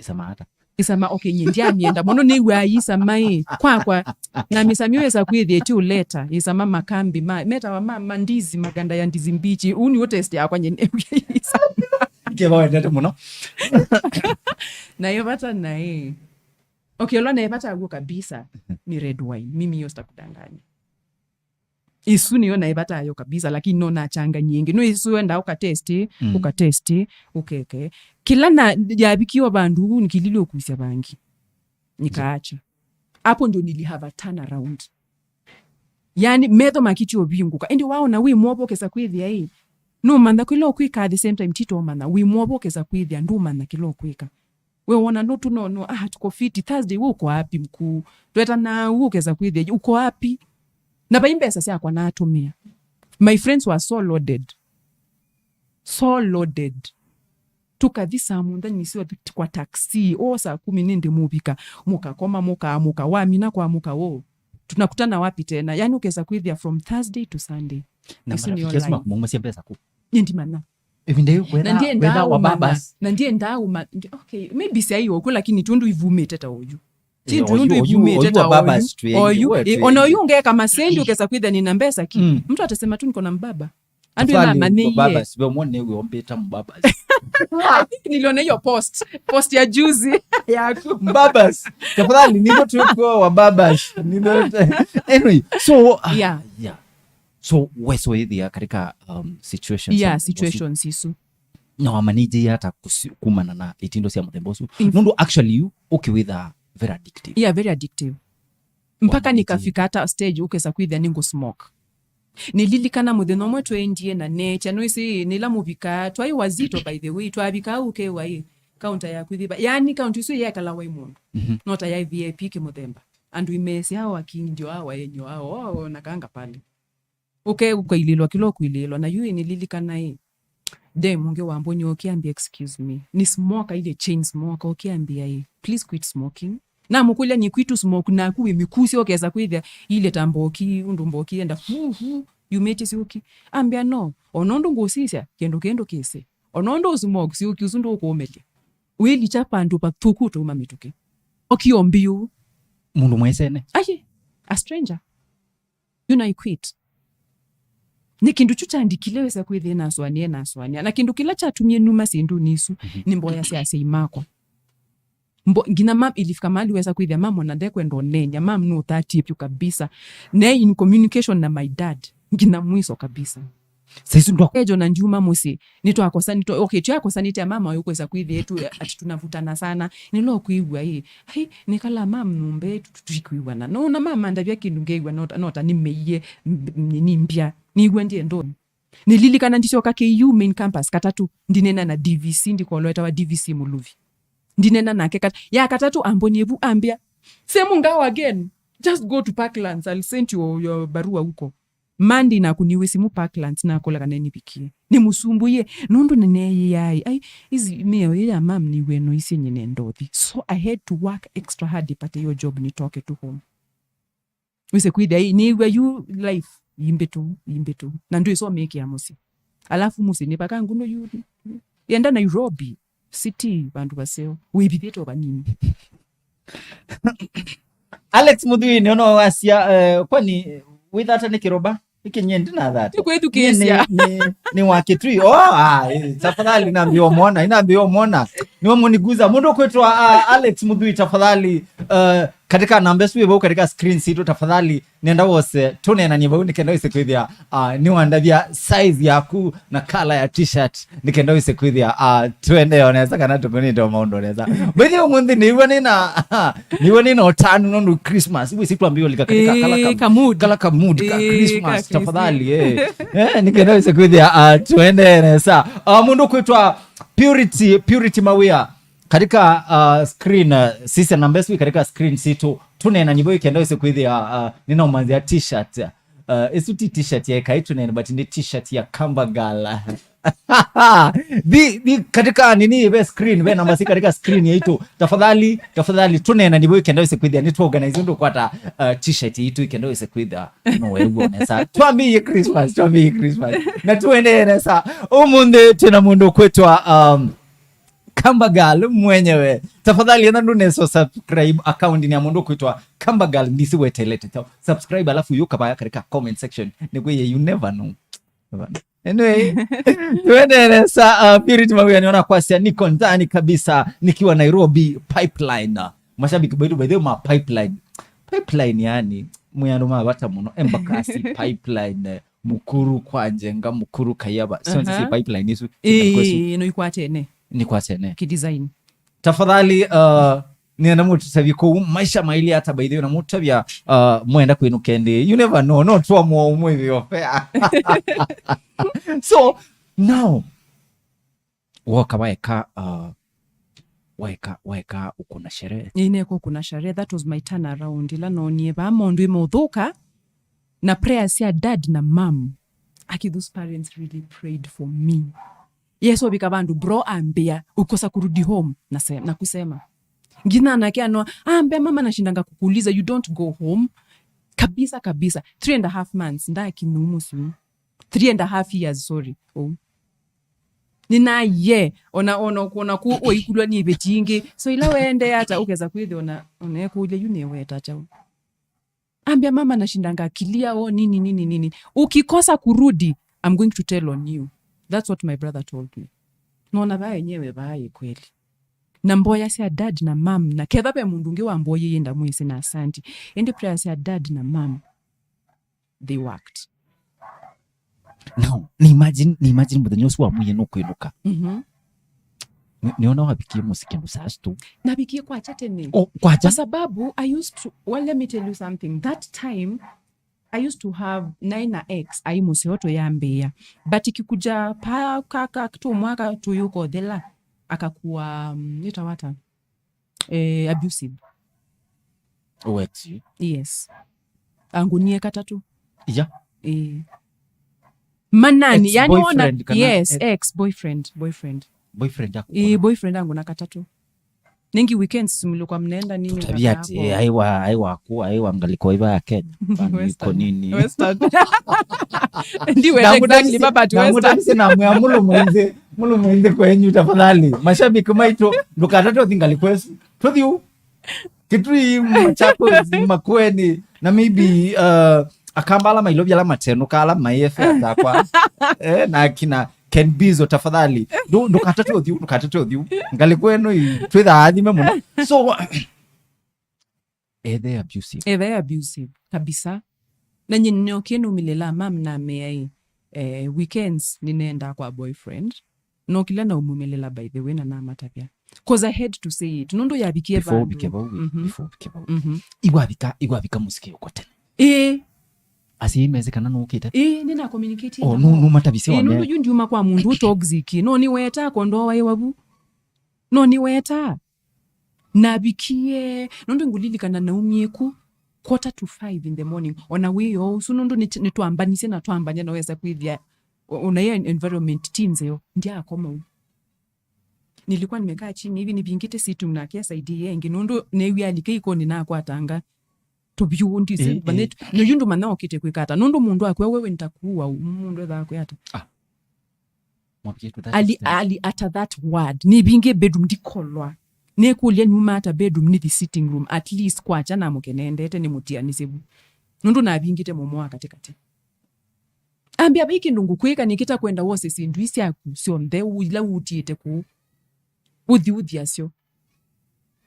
ĩsamaa ata? Ĩsama, okay, nye ndiamyenda mũno, nĩw'aa ĩsama ĩ kwakwa. Na mĩsami wĩsa kwĩthĩa ti ũleta ĩsama, makambi ma metawa ma mandizi, maganda ya ndizi mbichi. Uu nĩ test yakwa nye nĩw'aa ĩsama. Kĩva wendete mũno. Nayo vata naĩ, okay, ũla naĩ vata aguo kabisa ni red wine. Mimi hiyo sitakudanganya. Isu nĩyo naĩ vata ayo kabisa, lakini no nachanganyie ĩngĩ. No isu wenda ũkatesti, mm. Ũkatesti, ũkeke. Kĩla na yavikie o vandũ uu nikililye ũkusya vangi. Nikaacha. Hapo ndio nili have a turn around. Yani metho makitie ũvingũka. Ĩndĩ waona wĩ mwovo ũkesa kwĩthĩa ĩ. Nũmanya kĩla ũkwĩka at the same time tito ũmanya. Wĩ mwovo ũkesa kwĩthĩa ndũmanya kĩla ũkwĩka. We wona no tu no no, ah, tuko fiti Thursday, we uko wapi mkuu? Twetana u ũkesa kwĩthĩa uko wapi? Na vai mbesa syakwa natũmĩa. My friends were so loaded. So loaded. Tukathi saa mũnthani sio kwa taxi. O saa kumi nĩndĩ mũvika. Mũkakoma, mũkaamũka. Wamina kwa mũka wo. Tunakutana wapi tena? Yani ũkesa kwĩthĩa from Thursday to Sunday. Na isu nĩ marafiki asu online. Makumaumasya mbesa ku. Nĩndimanya. Ĩvinda yĩu kwetha, na ndiendaa kwetha ũmanya. Wababas. Na ndiendaa ũma-, ndi-, okay, maybe syai ũkw'o, lakini twĩndũ ivumĩte ta ũyu. Ti eh, twĩndũ oyu, oyu, ivumĩte oyu ta wababas oyu. Twĩ, oyu, we eh, twĩ. Ona oyu ũngeka masendi ũkesa kwĩthĩa nĩna mbesa ki. Mm. Mtu atasema tu niko na mbaba. Andũ ĩla mamenyie. Wababas, we mwone wĩombĩta mbabas. I think niliona hiyo post. Post ya juzi yaku. Mbabas. Tafadhali, niko tuko wababas. Niko, anyway, so, uh, yeah. Yeah. So wesa wĩthĩa katika um, situations yeah, situations isu. Na wamanĩjĩie ata kusi- kumana na itindo sya mũthemba ũsu? Nũndũ actually yu ũkĩwĩtha very addictive. Yeah, very addictive. Mpaka wamanĩjĩie. Nikafika hata stage ũkesa kwĩthĩa nĩngũ smoke. Nĩlilikana mũthenya ũmwe twendie na nature, nĩwĩsĩ nĩla mũvika twaĩ wazito, by the way, twavika au ũkewa ĩ kaunta ya kwĩthĩva, yani kaunta isu yekalawa ĩ mũndũ. Mm-hmm. No ta ya V I P kĩmũthemba. Andũ imesĩ ao akindio ao aenyo ao ao na kanga pale. Ũke ũkailĩlwa kĩla ũkwilĩlwa. Na yu nĩlilikana ĩ, dem ũngĩ wambũny'a ũkĩambia, excuse me, ni smoker ile chain smoker, ũkĩambia ĩ, please quit smoking. Namũkũlya, ni quit smoke naku wĩ mĩkusya ũkesa kwĩthĩa ile ta mboki, ũndũ mboki yenda hu hu yumĩtye syũki? Ambia no, ona ũndũ ngũsisya kĩndũ kĩndũ kĩsĩ, ona ũndũ ũsmoke syũki ũsu ndũkũũmelya. Wĩlikya vandũ vathũku ũtauma mĩtũkĩ. Okio mbiũ. Mũndũ mwesene. Aye, a stranger. Yu na I quit. Nĩ kĩndũ kyu kyandikile wĩsa kwĩthĩa nasũanĩa nasũanĩa. Na kĩndũ kĩla kyatumie numa syĩndũnĩ isu, mhm, nĩ mboya sya asyai makwa. Mbo, nginya mam ilifika mahali wĩsa kwĩthĩa mam ona ndekwenda ũneeny'a, mam nũthatie vyũ kabisa. Ne in communication na my dad nginya mwiso kabisa. Saisu ndwa- Ejo na ndiuma mũsyĩ. Nĩtwakosa-, nĩtwa-, okay, tyakosanĩte na mama ũyũ kwĩsa kwĩthĩa tu ati tunavutana sana. Nĩlo kwĩw'a ĩ, ai, nĩkala mam nyũmba ĩtu tũtikwĩw'ana. No na mama ndavya kĩndũ ngew'a nota, nota nĩmeie mb-, nini mbya. Nĩw'a ndiendoni. Nĩlilikana ndisyoka K U main campus katatũ. Ndinena na D V C, ndikolwa etawa D V C Muluvi. Ndinena nake kat-, ya katatũ ambonie vu ambĩa, "Same ngao again. Just go to Parklands. I'll send you your barua huko." Monday nakũniwe simu Parklands, nakũlya kana nĩvikie. Nĩmũsumbũie, nũndũ nĩneeyĩaa, ai, izi mĩao ĩ ya mam nĩw'e no isye nyine ndothi. So I had to work extra hard nĩpate yo job nĩtoke tu home. Wĩse kwĩthĩa, ĩ, nĩw'a yu life imbĩtu, imbĩtu. Na ndwĩsomĩkĩa mũsyĩ. Alafu mũsyĩ nĩ vaka ngũndũ yu, yenda Nairobi. City, vandũ vaseo. Wĩvithĩte o vanini. Alex Muthui, nĩona wasya, eh, kwani wĩthata nĩ kĩroba? Nĩkĩ nyie ndinathata? Nĩkwĩthukĩĩsya. Nĩ, nĩ, nĩ wa Kitui. Oh, ah, eh, tafadhali, inambia umwona, inambia umwona. Niwe muniguza. Mũndũ kwĩtwa, ah, Alex Muthui, tafadhali, eh, Katika namba ĩsu ĩ vau katika screen sitũ, tafadhali nenda wose tũneenanie vau nĩkenda wĩse kwĩthĩa, uh, nĩwandavya size yaku na color ya t-shirt nĩkenda wĩse kwĩthĩa, uh, tũendee o nesa kana tũmĩnĩte o maũndũ o nesa. By the way, ũmũnthĩ nĩw'a nĩna nĩw'a nĩna ũtanu nũndũ Christmas. Wĩsĩ twambie ũlika katika kala ka, ka mood. Kala ka mood ka Christmas, tafadhali, eh. Eh, nĩkenda wĩse kwĩthĩa, uh, tũendee nesa. Uh, mũndũ kwĩtwa Purity, Purity Mawĩa. Katika, uh, screen, uh, sisya namba ĩsu ĩ katika screen sitũ, tũneenanie vau nĩkenda wĩse kwĩthĩa, uh, nĩnaũmanthĩa t-shirt. Uh, ĩsu ti t-shirt ya ĩkai tũneene, but nĩ t-shirt ya Kamba Girl. Thi, thi katika nini, ve screen, ve namba si katika screen yaitũ. Tafadhali, tafadhali, tũneenanie vau nĩkenda wĩse kwĩthĩa nĩtũorganize ũndũ ũkwata, uh, t-shirt yaitũ nĩkenda wĩse kwĩthĩa no wew'o nesa. Twambĩĩe Christmas, twambĩĩe Christmas. Na tũendee nesa. Ũmũnthĩ twĩna mũndũ kwĩtwa, um, Kamba Girl mwenyewe. Tafadhali, enda ndũnesa subscribe account ya mũndũ kwĩtwa Kamba Girl, ndisi wetelete chao. Subscribe, alafu yuka vaya katika comment section. Nĩkwĩye, you never know. Anyway, tũendee nesa, uh, Purity Mawĩa, niona kwasya niko ndani kabisa, nikiwa Nairobi Pipeline. Mashabiki baitu, by the way, ma Pipeline. Pipeline, yani, mwĩ andũ ma vata mũno. Embakasi, Pipeline, eh, Mukuru kwa Njenga, Mukuru Kayaba. Sio, aha, si Pipeline isu. Ĩĩ, ĩĩ, ĩĩ, no ikwatene. Nĩ kwa tene. Ki design. Tafadhali, uh, nĩenda mũtũtavye kũu maisha mailye ata, by the way, na mũtavya, uh, mwenda kwĩnũka ĩndĩ. You never know, no tuamua umwe vyo fair. So, now, woka waeka, uh, waeka, waeka ũkũna sherehe. Ĩĩ, neeka ũkũna sherehe. That was my turn around. Ĩla noonie vaa maũndũ ĩmeũthũka, na prayers sya dad na mom. Aki, those parents really prayed for me. Yesu ovika vandu, bro ambia, "Ukosa kurudi home na, se, na kusema." Ngina anake ano, ambia, "Mama nashindanga kukuuliza, you don't go home." Kabisa, kabisa. Three and a half months, ndaki numu siu. Three and a half years, sorry. Oh. Ninaye, ona, ona, ona ku, oikulwa ni iveti ingi. So ila wende ata, ukeza kwithi ona, ona ekuulia, "Yu ni weta chao." Ambia, "Mama nashindanga akilia, oh, nini, nini, nini. Ukikosa kurudi, I'm going to tell on you." That's what my brother told me. Nona vaa enyewe vaa kweli. Na mboya sya dad na mom, na ketha ve mundu ungi wa mboya yenda mwisi na asanti. Ende prayer sya dad na mom, they worked. Now, ni imagine, ni imagine mũthenya ũsu wa mwiĩ nũkwĩnũka. Mhm. Nĩ-, nĩona wavikie mũsikĩ mũsasi tu. Navikie kwacha tene. Oh, kwacha? Kwa sababu, I used to, well, let me tell you something. That time, I used to have, naĩ na ex, ai mũseo tũyambĩĩa. But ikikuja pa, ka, ka, tu mwaka tuyukothela, akakuwa, mm, nĩtawata, eh, abusive. Oh, ex you? Yes. Angunie katatu. Yeah. Eh. Manani, yani ona, ex-boyfriend kana yes, ex- ex-boyfriend, boyfriend. Boyfriend yako? Eh, boyfriend angu na katatu. Ningi weekends mlikuwa mnaenda nini? Tũtavya ati, eh, aiwa, aiwa ku, aiwa ngaliko iva ya Kenya. Kwani iko nini? Western. Ndiwe exactly, baba tu Western. Namũtavise na mwĩa mũlũ mwĩnthĩ, mũlũ mwĩnthĩ kwenyu tafadhali. Mashabiki maitũ, ndũkatate ũthi ngaliko ĩsu. Tũthiu. Kitui, Machakos, Makueni, na maybe, uh, Akamba ala mailovya ala matenũka ala maĩ affairs akwa. Eh, na akina Ken Bizo, tafadhali. Ndũ-, ndũkatate ũthiu, ndũkatate ũthiu. Ngaliko ĩno ĩ, twĩthaa athime mũno. So, eh, they abusive. Eh, they abusive, kabisa. Na nyie nĩnookie numĩlĩla mam namea ĩ, eh, weekends nĩnendaa kwa boyfriend. Nokile na umumĩlĩla, by the way, na namatavya. 'Cause I had to say it. Nũndũ yavikie before vandu. Ũvike vau, mhm, before ũvike vau. Mhm. Iwavika, iwavika mũsikĩ ũko tene. Ĩĩ. Asyai mese kana nũkĩte? Ĩĩ, nĩna communicate. Oh, na nũ-, mo. Nũmatavisye. Ĩĩ, wamea. Nũndũ yu ndiuma kwa mũndũ toxic. No nĩweta kondo waĩ wavu. No nĩweta. Navikie, nũndũ ngũlilikana naumie ku quarter to five in the morning. Ona wĩoo ũsu, nũndũ nĩ, nĩtwambanisye na twambany'a na wesa kwĩthĩa, o-, ona ĩyo environment ti nzeo, ndyakoma u. Nilikuwa nimekaa chini hivi, nivingĩte sitting nake asaidiye ĩngĩ, nũndũ neew'ie alike ikoni nakwatanga tũvyũ, ndisi, eh, vanĩtu. Eh. No yu ndũmanya okĩte kwĩka ata, nũndũ mũndũ akwĩa, "Wewe nitakuua," u-, mũndũ ethaa kwĩa ata? Ah. Mwambie to that extent. Ali, ali utter that word. Nĩvingie bedroom ndikolwa. Nĩkũlya nyuma ata bedroom nithi sitting room. At least kwacha namũke nendete nĩmũtianĩsye vu. Nũndũ navingĩte mũmo wa katĩkatĩ. Ambĩa, "Vai kĩndũ ngũkwĩka nĩkĩta kwenda wose syĩndũ ii syaku syonthe ila ũtiĩte kũu. Ũthi ũthi asyo."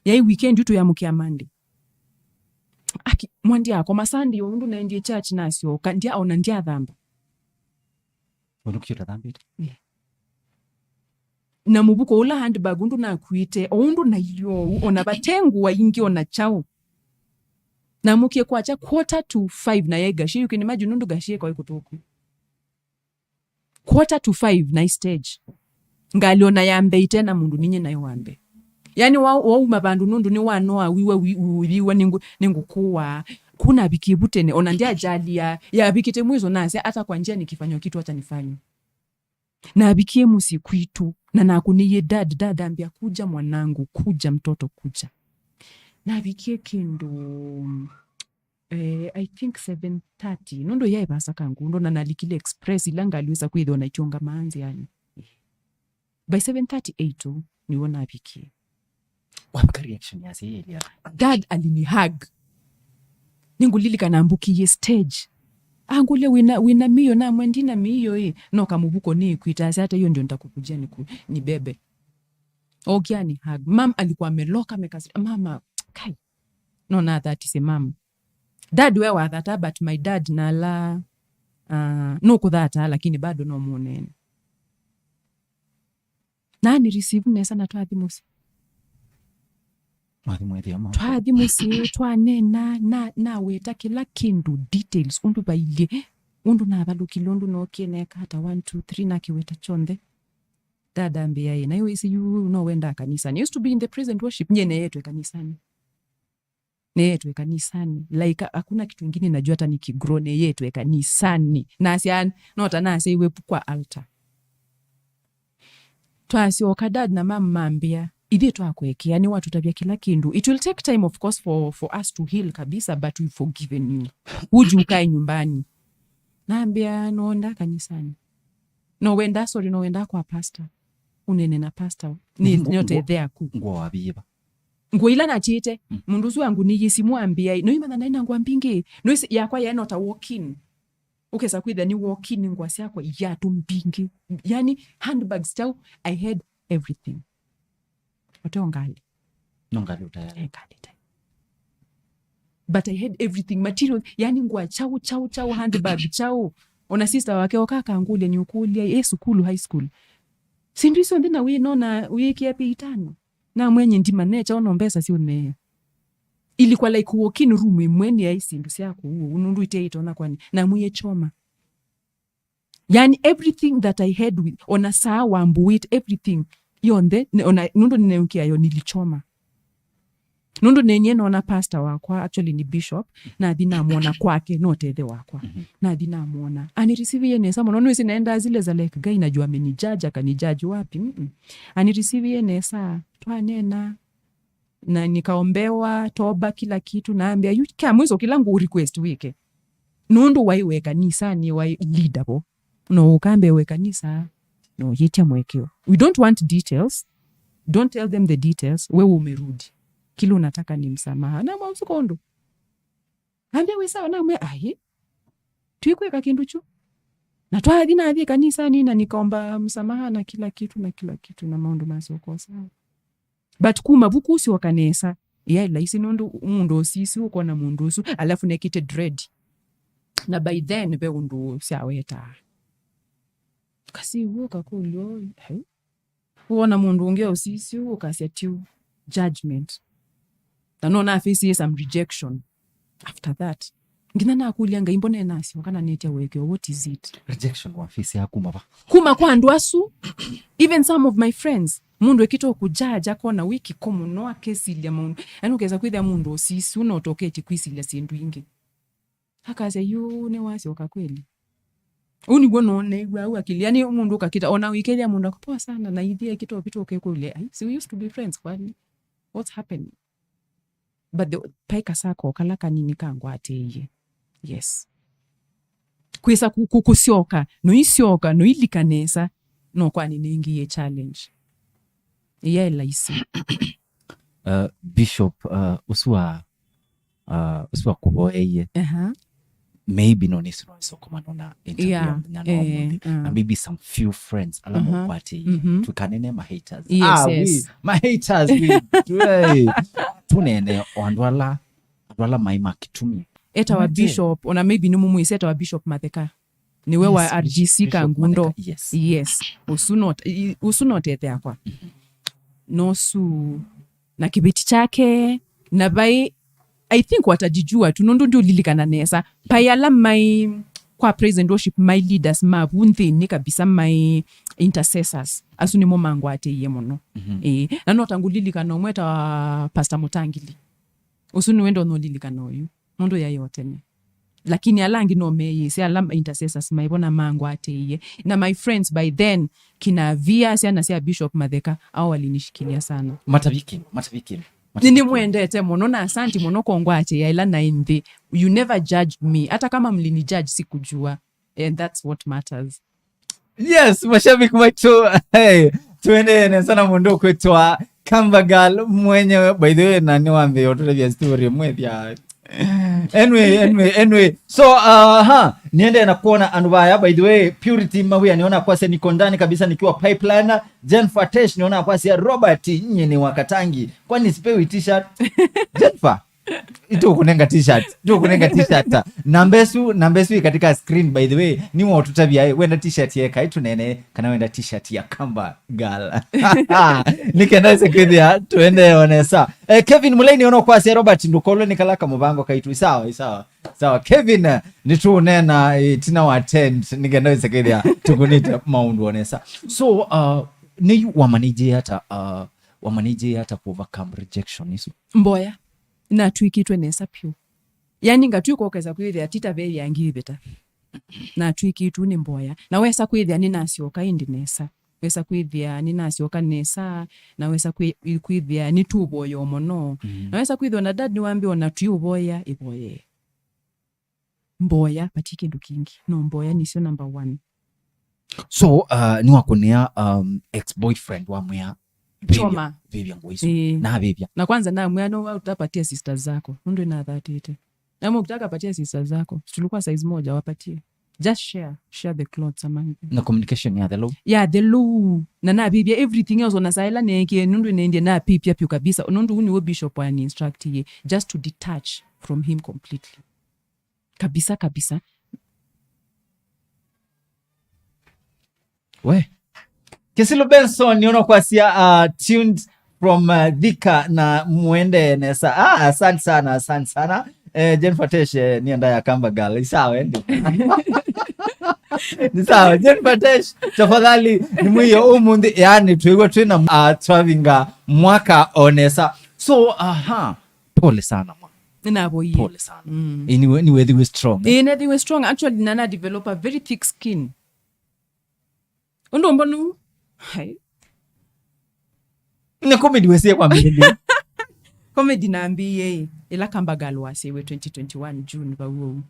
Yaĩ weekend yu tũyamũkĩa Monday. Aki, mwa ndyakoma Sunday, ũndũ naendie church nasyoka, ndya, ona ndyathamba. Ũndũ kĩu ũtathambĩte? Yeah. Na mũvuko ũla handbag ũndũ nakuĩte, o ũndũ nailye ũu, ona vate ngũa ingĩ ona kyaũ. Namũkie kwakya quarter to five na yai Gashie, you can imagine ũndũ Gashie kwaĩ kũthũku. Quarter to five na stage. Ngalĩ ona ya mbee ĩte na mũndũ, ninyie naĩ wa mbee. Yani wa-, wauma vandũ nũndũ nĩwanoa, wiwa, wi-, wiwa nĩngũ-, nĩngũkũaa. Kũu navikie vu tene, ona ndyajalia, yavikĩte mwiso nasya, hata kwa njia nikifanywa kitu, hata nifanywe. Navikie mũsyĩ kwitũ, na nakũnĩie dad, dad ambia, "Kuja mwanangu, kuja mtoto, kuja." Navikie kĩndũ, eh, I think seven thirty, nũndũ yaĩ vasa Kangundo, na nalikile express ila ngalĩ wĩsa kwĩthĩwa na ikyũngamaa nzĩanĩ. By seven thirty, eight, nĩw'o navikie. Wavika reaction ya sĩĩlya? Dad alini hug. Nĩngũlilikana mbũkĩie stage. Angũlya, "Wĩna, wĩna mĩio?" Namwĩa, "Ndina mĩio ĩ, no kamũvuko nĩkwĩtasya ata, hiyo ndio nitakukujia niku-, nibebe." Okia ni hug. Mom alikuwa ameloka, amekasirika. Mama, kai. No nathatise mom. Dad we wathata, but my dad nala, uh, nũkũthata, lakini bado no mũnene. Na ni receive nesa na twathi mũsyĩ. Mwathi mwethia ma. Twathi mũsyĩ, twanena, na, naweta kĩla kĩndũ details, ũndũ vailyĩ, ũndũ navalũkile, ũndũ nokie neka ata one, two, three, nakĩweta kyonthe. Dad ambĩa, "Ĩ, na yu wĩsĩ yu no wendaa kanisani." I used to be in the praise and worship, nye neetwe kanisani. Neetwe kanisani. Like, hakuna kitu ingine najua hata nikigrow, neetwe kanisani. Nasya, no ta nasya iwe kwa altar. Twasyoka, dad na mom mambĩa, "Ithyĩ twakwekea, nĩwatũtavya kĩla kĩndũ. It will take time, of course, for, for us to heal kabisa, but we've forgiven you. Uji ukae nyumbani." Nambĩa, "No nda kanisani." "No wenda, sorry, no wenda kwa pastor. Unene na pastor. Ni, nĩũtethea ku." Ngũa waviĩva? Ngũa ila nakyĩte, mm, mũndũ ũsu wangu nĩyĩ simũ ambĩa, "No imanya naĩ na ngũa mbingĩ." No isi yakwa yaĩ no ta walk-in. Ũkesa kwĩthĩa nĩ walk-in, ngũa syakwa, iatũ mbingĩ. Yani, handbags chau, I had everything. Oteo ngalĩ. No ngalĩ ũtaya. Eh, ngalĩ ta. But I had everything, material, yani ngũa chau, chau, chau, handbag chau. Ona sister wake oka akangũlya, nĩũkũlya, eh, sukulu, high school. Sindu isu nthi na wĩ, nona wĩkĩa pĩ itano. Na mwenye ndima necha ono mbesa sio neya. Ilikuwa like walk-in room imwe ni ya sindu sya kũu, nũndũ ite itona kwani. Na mwiye choma. Yani, everything that I had with, ona saa wambuit, everything, yonthe, ne-, ona, nũndũ nĩneũkĩa yo nilichoma. Nũndũ nenye nona pastor wakwa, actually ni bishop, nathi namwona kwake, no tethe wakwa. Mhm. Nathi namwona. Anirisivie nesa mũno, nĩwĩsĩ naenda zile za like, "Ngai, najua amenijaji, akanijaji wapi?" Mm-mm. Anirisivie nesa, twanena, na nikaombewa toba, kila kitu, naambia, "Yu kya mwiso kila ngũ request wĩke." Nũndũ waĩ we kanisani, waĩ leader vo. No ũkambe we kanisa, no yĩtya mwekeo. We don't want details. Don't tell them the details. Wewe umerudi. Kile unataka ni msamaha. Na mwavuka ũndũ. Ambia, "We sawa?" Namwĩa, "Ai. Twikwĩka kĩndũ kyu." Na twathi nathi kanisani na nikaomba msamaha na kila kitu na kila kitu na maũndũ masoka sawa. But kuma vu kũsyoka nesa, yaĩ laisi nũndũ mũndũ ũsisi ũkona mũndũ ũsu, alafu nekĩte dread. Na by then, ve ũndũ syawetaa. Kasi w'o kakũlyo, "Hey." Wona mũndũ ũngĩ ũsisi ũkasya, "Tiu, judgment." Na no na face some rejection after that. Nginya nakũlya Ngai, "Mbona nasyoka na nĩtya wekeo? What is it?" Rejection wa face ya kuma va? Kuma kwa andũ asu. Even some of my friends, mũndũ ekĩtwo kũjaja kona wiki ko mũno akesilya maũndũ. Yaani ũkesa kwĩthĩa mũndũ ũsisi ũnotoketye kwĩsilya syĩndũ ingĩ. Akasya, "Yu nĩwasyoka kweli?" Ũu nĩguo nonew'a au akili. Yaani mũndũ ũkakĩta, ona wĩkethĩa mũndũ akapoa sana, na ithyĩ ekĩtwo vitu ũkekũlya, "Ai, si we used to be friends kwani? What's happening?" But the, paĩ kasako kala kanini kangwatĩie. Yes. Kwĩsa ku-, ku-, kũsyoka, noisyoka, noilika nesa, no kwani nĩngĩie challenge. Yaĩ laisi. Uh, Bishop, uh, ũsu wa, uh, ũsu wa kũvoeie. Aha. Maybe no nĩsĩ no nĩsĩ ũkomana na interview ya mũthenya no eh, mũthĩ. Na maybe some few friends ala mũkwatĩie. Mhm. Tũkanene ma haters. Yes, ah, yes. We, ma haters, we. Hey. Tũnene o andũ ala, andũ ala maĩ ma kĩtumi. Etawa Bishop, ona maybe nĩmũmwĩsĩ, etawa Bishop Matheka. Nĩwe wa R G C Kangundo. Yes. Yes. Ũsu no, i- ũsu no tete yakwa. Nosu na kĩveti kyake, na vai, I think watajijua tu, nũndũ ndiũlilikana nesa. Pai ala mai kwa praise and worship, mai leaders ma vu nthĩnĩ kabisa, mai intercessors. Asu nĩmo mangwatĩie mũno. Ĩĩ. Na no ta ngũlilikana ũmwe ta Pastor Mũtangili. Ũsu nĩwe ndona ũlilikana ũyu. Nũndũ yaĩ o tene. Lakini ala angĩ no meyĩsĩ, ala intercessors maivona mangwatĩie. Na my friends by then, kina Via, syana sya Bishop Matheka, ao walinishikilia sana. Matavikĩlwa, matavikĩlwa. Nĩnĩmwendete mũno na asanti mũno kũngwatĩĩa ĩla naĩ nthĩ. You never judged me. Hata kama mlinijudge, sikujua. And that's what matters. Yes, mashabiki maitũ, hey, tuendee nesa na mũndũ ũkwĩtwa Kamba Girl mwenyewe, by the way, na nĩwambĩĩe ũtũtavya story mwĩthya. Anyway, anyway, anyway. So, uh, ha, niendee na kuona andũ vaya, by the way, Purity Mawia niona kwasya niko ndani kabisa nikiwa Pipeline. Jen Fatesh niona kwasya Robert nyie nĩ wa Katangi. Kwani sipewi t-shirt? Jennifer, itukunenga t-shirt, itukunenga t-shirt. Namba ĩsu, namba ĩsu ĩ katika screen, by the way, nĩwe ũtũtavya, eh, wenda t-shirt yeka, itunene, kana wenda t-shirt ya Kamba Girl. Nĩkenda ĩse kwĩthĩa, tuendee o nesa. Eh, Kevin Mulei nĩona kwasya Robert ndũkolwe nĩ kala kamũvango kaitũ. Sawa, sawa. Sawa. Kevin, eh, nĩtũũneena, eh, tina wa tent, nĩkenda ĩse kwĩthĩa, tũkunĩte maũndũ o nesa. So, uh, nĩ wamanĩjie ata, uh, wamanĩjie ata ku overcome rejection isu? Mboya. Natw'ĩkĩtwe nesa vyũ. Yani ngatw'ĩka ũkesa kwĩthĩa ti ta ve yangĩ ĩvĩta. Natw'ĩkĩtwe nĩ mboya. Na wesa kwĩthĩa nĩnasyoka ĩndĩ nesa. Wesa kwĩthĩa nĩnasyoka nesa. Na wesa kwĩ- kwĩthĩa nĩtũũvoya mũno. Na wesa kwĩthĩa ona dad nĩwambĩa ona tũiũvoya ĩvoyee. Mboya, vati kĩndũ kĩngĩ. No mboya nĩsyo number one. So, uh, nĩwakũnĩa, um, ex-boyfriend wamwĩa, "Vĩvya, Choma. Vĩvya ngũa isu." Ĩĩ. Na avĩvya. Na kwanza namwĩa, "No, hautapatia sisters zako. Nũndũ inathatĩte." Namwĩa, "Ukitaka patia sisters zako. Si tulikuwa size moja, wapatie. Just share, share the clothes among them." Na communication ya the low. Ya the low. Na navĩvya everything else, ona saa ĩla neekie, nũndũ nendie napipya pyu kabisa. Nũndũ ũu nĩw'o bishop ani instructie, just to detach from him completely. Kabisa, kabisa. We. Kisilu Benson, nĩona kwasya, uh, tuned from, uh, Thika na mũendee nesa. Ah, asante sana, asante sana. Eh, Jen Fatesh, eh, nienda ya Kamba Girl. Isawa, endi. Ni sawa, Jen Fatesh, tafadhali, nĩ mwiyo ũmũnthĩ, yani, twĩw'a twĩna, uh, twavinga mwaka o nesa. So, aha, pole sana, mwa. Nĩnavoie. Pole sana. Mm. Ĩ, nĩwe, nĩwethiwe strong, eh? Ĩ, nethiwe strong. Actually, nana develop a very thick skin. Ũndũ mbonu. Hai. Nĩ comedy wesie kwa mbili. Comedy nambĩĩe ĩ, ĩla Kamba Girl wasĩwe twenty twenty-one June vau ũu.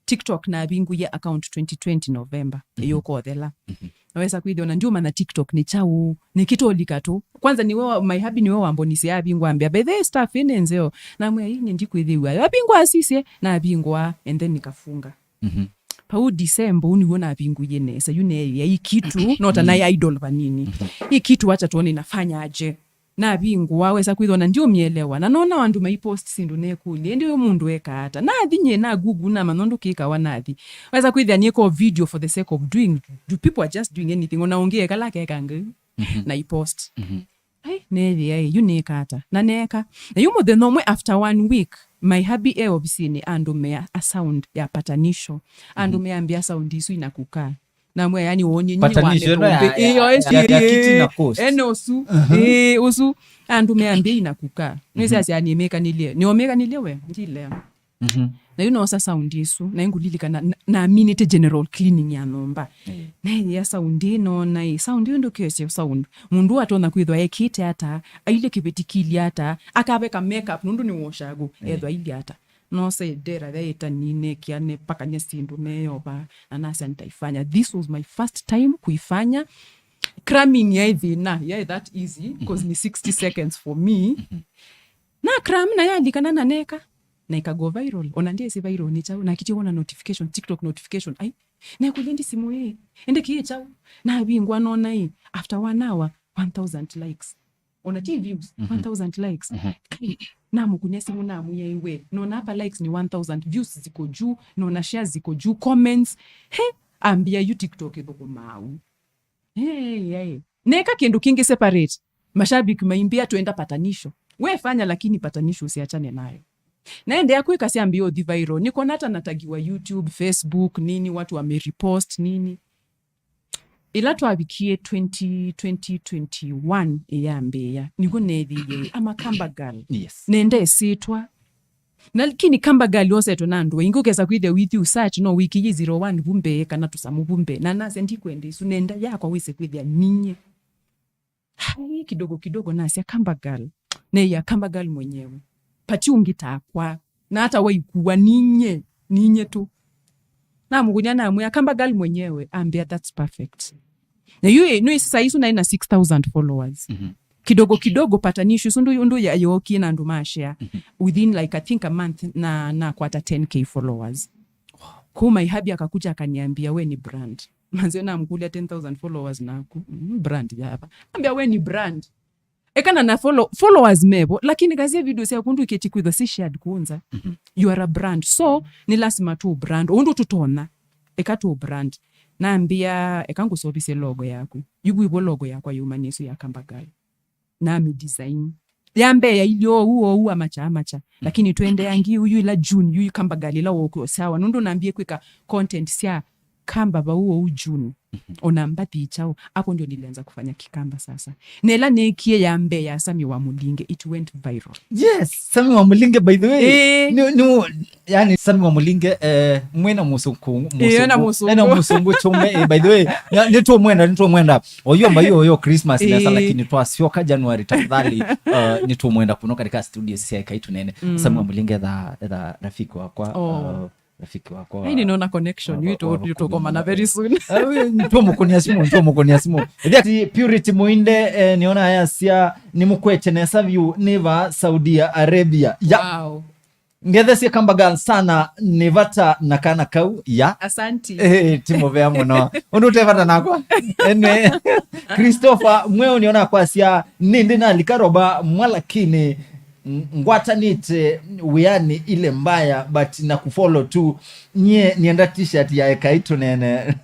TikTok navingũie account twenty twenty November. Mhm. Ĩyũkothela. Mhm. Nawesa kwĩthĩa ona ndiũmanya TikTok nĩ kyaũ, nĩ kĩtolika tu. Kwanza nĩwe wa, my hubby nĩwe wambonisye avingwa ambĩa, "By the way, stuff ĩnĩ nzeo." Namwĩa, "Ĩ, nĩ ndikwĩthĩwa." Avingwa asisye, navingwa, and then nikafunga. Mhm. Pau December, ũu nĩw'o navingũie nesa. Yu neya ĩ kitu, no ta naĩ idol vanini. Mhm. Ĩ kitu, wacha tuone inafanya aje. Navingũa, wesa kwĩthwa na ndiũmyelewa. Na nona andũ maipost syĩndũ nekũlya, ĩndĩ ũyũ mũndũ eka ata? Nathi nyie na Google namanya ũndũ kĩkawa nathi. Wesa kwĩthĩa nĩko video for the sake of doing, do people are just doing anything. Ona ũngĩ ekala akekanga. Mhm. Na ipost. Mhm. Ai, neethĩa ĩ, yu nĩka ata? Na neeka. Na yu mũthenya ũmwe after one week, my hubby e ovisinĩ andũmĩa a sound ya patanisho. Andũmĩa ambĩa sound isu inakukaa. Namwĩa, yani, wonye nyie Patanisho ĩno ya, wambe ya, ũmbĩ. Ĩyo, ya, ĩsu ya, ya ĩĩ. Kiti na coast. Ene ũsu. Mhm. Ĩĩ, ũsu. Andũmĩa ambĩa inakukaa. Nĩsĩ asya nĩmĩkanĩlye. Nĩomĩkanĩlye we? Ndilea. Mhm. Na yu noosa sound isu, na ingũlilikana na, na, naminĩte general cleaning ya nyũmba. Ĩĩ. Na ĩya sound ĩno, na ĩ, sound ĩyo ndũkĩosya sound. Mũndũ ũũ atonya kwĩthwa ekĩte ata, aile kĩveti kĩilye ata, akaveka makeup, nũndũ nĩ woshago, ĩĩ, ethwa ailye ata. Noosa ĩndera ya ĩtani, neekĩa, nepakany'a syĩndũ, neeyova, na nasya nitaifanya. This was my first time kuifanya. Cramming yaĩ thĩna, yaĩ that easy, 'cause nĩ sixty seconds for me. Mhm. Na cram, na yalikana na neka. Na ika go viral. Ona ndĩsĩ viral nĩ kyaũ. Nakitie wona notification, TikTok notification. Ai, nekũlya ndi simũ ĩ. Ende kĩĩ kyaũ. Navingwa nona ĩ. After one hour, one thousand likes. Ona ti views, mhm, one thousand likes. Mhm. Kai, Namũkũnĩa simũ namwĩa, "Ĩ we, nona apa likes ni one thousand, views ziko juu, nona shares ziko juu, comments." He, ambĩa, "Yu TikTok ĩthũkũmaa ũu." Hey, hey. Neka kĩndũ kĩngĩ separate. Mashabiki maimbĩa, "Twenda patanisho." We fanya, lakini patanisho usiachane nayo. Naendeea kwĩka syambĩa ũthi viral. Nĩkona hata natagiwa YouTube, Facebook, nini, watu wamerepost, nini. Ĩla twavikie twenty twenty, twenty-one ĩyambĩĩa, nĩw'o neethĩie, "I'm a Kamba girl." Yes. Nenda ĩsyĩtwa. Na lakini Kamba girl yosetwe na andũ aingĩ, ũkesa kwĩthĩa with you search, no wĩkĩie zero one vu mbee kana tũsamũ vu mbee. Na nasya, "Ndikwenda isu, nenda yakwa wĩse kwĩthĩa ninyie." Ai, kidogo kidogo nasya, "Kamba girl." Neya, "Kamba girl mwenyewe." Pati ũngĩ takwa. Na hata waikuwa ninyie, ninyie tu. Namũkũnĩa namwĩa, "Kamba girl mwenyewe." Ambĩa, "That's perfect." Na yu, ĩ, nĩ saa isu naĩ na six thousand followers. Mhm. Kidogo kidogo patanisho, so ũndũ, ũndũ ya-, yokie na andũ mashare. Mhm. Within, like, I think a month, na, nakwata ten K followers. Kũu my hubby akakuja akaniambia, "We ni brand." Manze namkũlya, "Ten thousand followers naku, mm, brand yava?" Ambia, "We ni brand." Ekana na follow, followers mevo, lakini kazi ya video syaku ndwĩkĩti kwĩthwa si shared kũnza. Mhm. You are a brand. So, ni lazima tu brand. Ũndũ tũtonya, eka tu brand. Nambia, "Eka ngũsovisye logo yaku." Yu wĩvo logo yakwa yuma nĩsu ya Kamba girl. Nami design. Ya mbee yailye ou, ou, amacha, amacha. Lakini twendeangi uyu ila June, yu Kamba girl ila wokuo sawa. Nũndũ nambie kwĩka content sya Kamba vau ou June. Ona mbathi chao. Hapo ndio nilianza kufanya Kikamba sasa. Na ila nekie ya mbee ya Sami wa Mulinge, it went viral. Yes, Sami wa Mulinge, by the way. Eh. Ni, ni, yani, Sami wa Mulinge, eh, mwena mũsũngũ, eh, ena mũsũngũ. Ena mũsũngũ chome, eh, by the way. Ni, nĩtũmwenda, nĩtũmwenda. Oyo mba yo, yo Christmas nesa, eh, lakini twasyoka January tafadhali, uh, nĩtũmwenda kuno katika studio cia Ekai Tũneene. Mm. Sami wa Mulinge, etha, etha rafiki wakwa, oh, uh, rafiki wakwa. Ai, ninaona connection, wa, yu wa, tu-, wa, tukomana very soon. Eh, we, nĩtũmũkũnĩa simũ, nĩtũmũkũnĩa simũ. Ĩthĩa ti Purity Muinde, eh, nĩona ayasya, "Nĩmũkwete nesa vyũ, nĩ va Saudi Arabia." Ya. Wow. Ngethesie Kamba girl sana, nĩ vata na kana kau, ya. Asanti. Eh, ti mũvea mũno. Ũndũ ũte vata nakwa. Ene, Christopher Mweu nĩona kwasya, "Nĩndĩ nalika roba mwa lakini ng-, ngwatanĩte wĩanĩ ile mbaya, but na kufollow tu. Nyie nĩenda t-shirt ya Ekai Tũneene."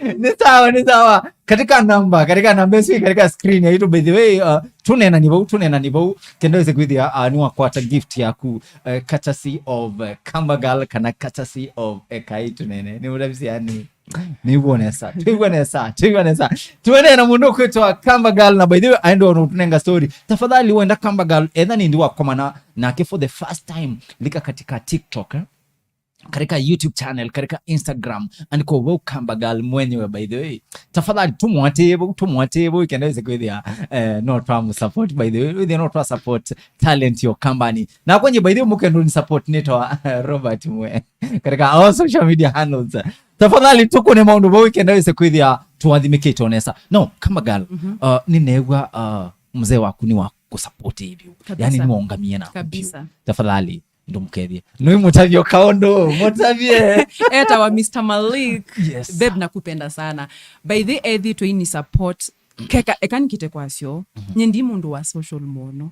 Nĩ sawa, nĩ sawa. Katika namba, katika namba ĩsu, katika screen yaitũ, by the way, uh, tũneenani vau, tũneenani vau. Kenda wĩse kwĩthĩa, uh, nĩwakwata gift yaku, uh, courtesy of, uh, Kamba girl kana courtesy of Ekai Tũneene. Nĩ ũndavisi yani. Nĩw'o nesa, twĩw'a nesa, twĩw'a nesa. Tũendeee na mũndũ ũkwĩtwa Kamba girl, na by the way, aende ona ũtũnenga story. Tafadhali wenda Kamba girl, etha nĩndĩ wakomana nake for the first time, lika katika TikTok, eh? Katika YouTube channel, katika Instagram, andĩka vau Kamba girl mwenyewe, by the way. Tafadhali, tũmũatĩĩe vau, tũmũatĩĩe vau, kenda wĩse kwĩthĩa, eh, no twamũsupport, by the way. Wĩthĩa no twa support talent yo Kambani. Na kwenye, by the way, mũkendũ ni support nĩtawa Robert Mwe. Katika all social media handles. Tafadhali, tũkũne maũndũ vau, kenda wĩse kwĩthĩa tũathimĩkĩte o nesa. No, Kamba girl, mhm, uh, nĩneew'a, uh, mzee waku nĩ wa kũsupport vyũ. Kabisa. Yani, nĩwaũngamie na kabisa. Tafadhali, ndũmũkethye. Nũimũtavya kaũndũ, mũtavye. Etawa Mister Malik. Yes. Babe, nakupenda sana. By the way, ethĩtwe ini support. Keka, eka nikite kwasyo. Mhm. Nye ndi mũndũ wa social mũno.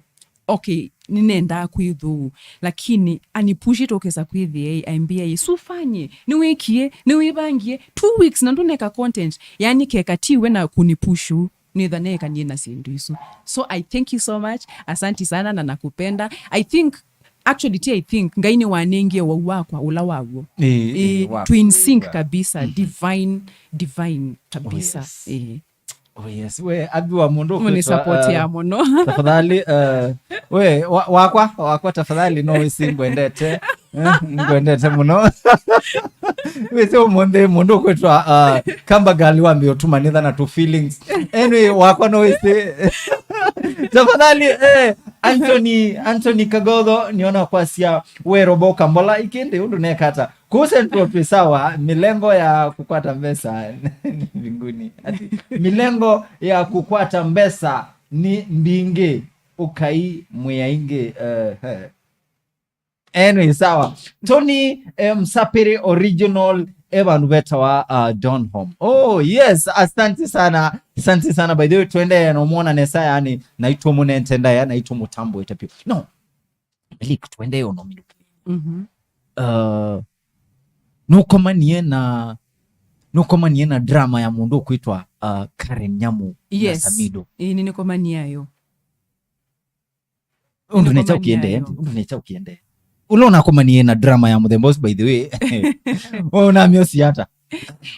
Okay, ninendaa kwĩthũu. Lakini, anipushite ũkesa kwĩthĩa, aimbĩa, "Sufanye, nĩwĩkie, nĩwĩvangie, two weeks na ndũneka content." Yani, keka tiwe na kunipushu. Nĩtha neekanie na syĩndũ isu. So I thank you so much. Asanti sana na nakupenda. I think, actually, ti I think, Ngai nĩwanengie wau wakwa ũla waw'o. Ĩĩ, ĩĩ, ĩĩ, wakwa. Twin sync kabisa, mhm, divine, divine kabisa. Oh, yes. Ĩĩ. Oh, yes. We, abi wa mũndũ mũnĩ ũkwĩtwa, support, uh, ya mũno. Tafadhali, uh, we, wa-, wakwa, wakwa, tafadhali, no wĩsĩ ngwendete. Eh, ngwendete mũno. Wĩsĩ ũmũnthĩ mũndũ ũkwĩtwa, uh, Kamba girl wambie ũtumanĩtha na tũ feelings. Anyway, wakwa no wĩsĩ. Tafadhali, eh, Anthony, Anthony Kagotho, nĩona kwasya, "We robo kambola, ikĩndĩ ũndũ nekata." Kũ Central twĩ sawa, milengo ya kukwata mbesa ni mbinguni. Ati, milengo ya kukwata mbesa ni mbingĩ, ũkai mwĩ aingĩ, eh, eh. Anyway, sawa. Tony, eh, Msapere Original, e vandu vetawa, uh, Donholm. Oh, yes, asante sana. Asante sana. By the way, tuendee na umwona nesa, yani, naitwo munente ndaya, naitwo mutambwete pio. No, Malik, tuendee ono mindu. Mhm. Uh, nukomanie na, nukomanie na drama ya mundu ukwitwa, uh, Karen Nyamu na, yes, Samido. Ĩĩ, nĩnĩkomanie nayo. Ũndũ nĩ kyaũ kĩendee, ũndũ nĩ kyaũ kĩendee. Ũla ũnakomanie na drama ya mũthemba ũsu, by the way. Ũnamĩosia ata?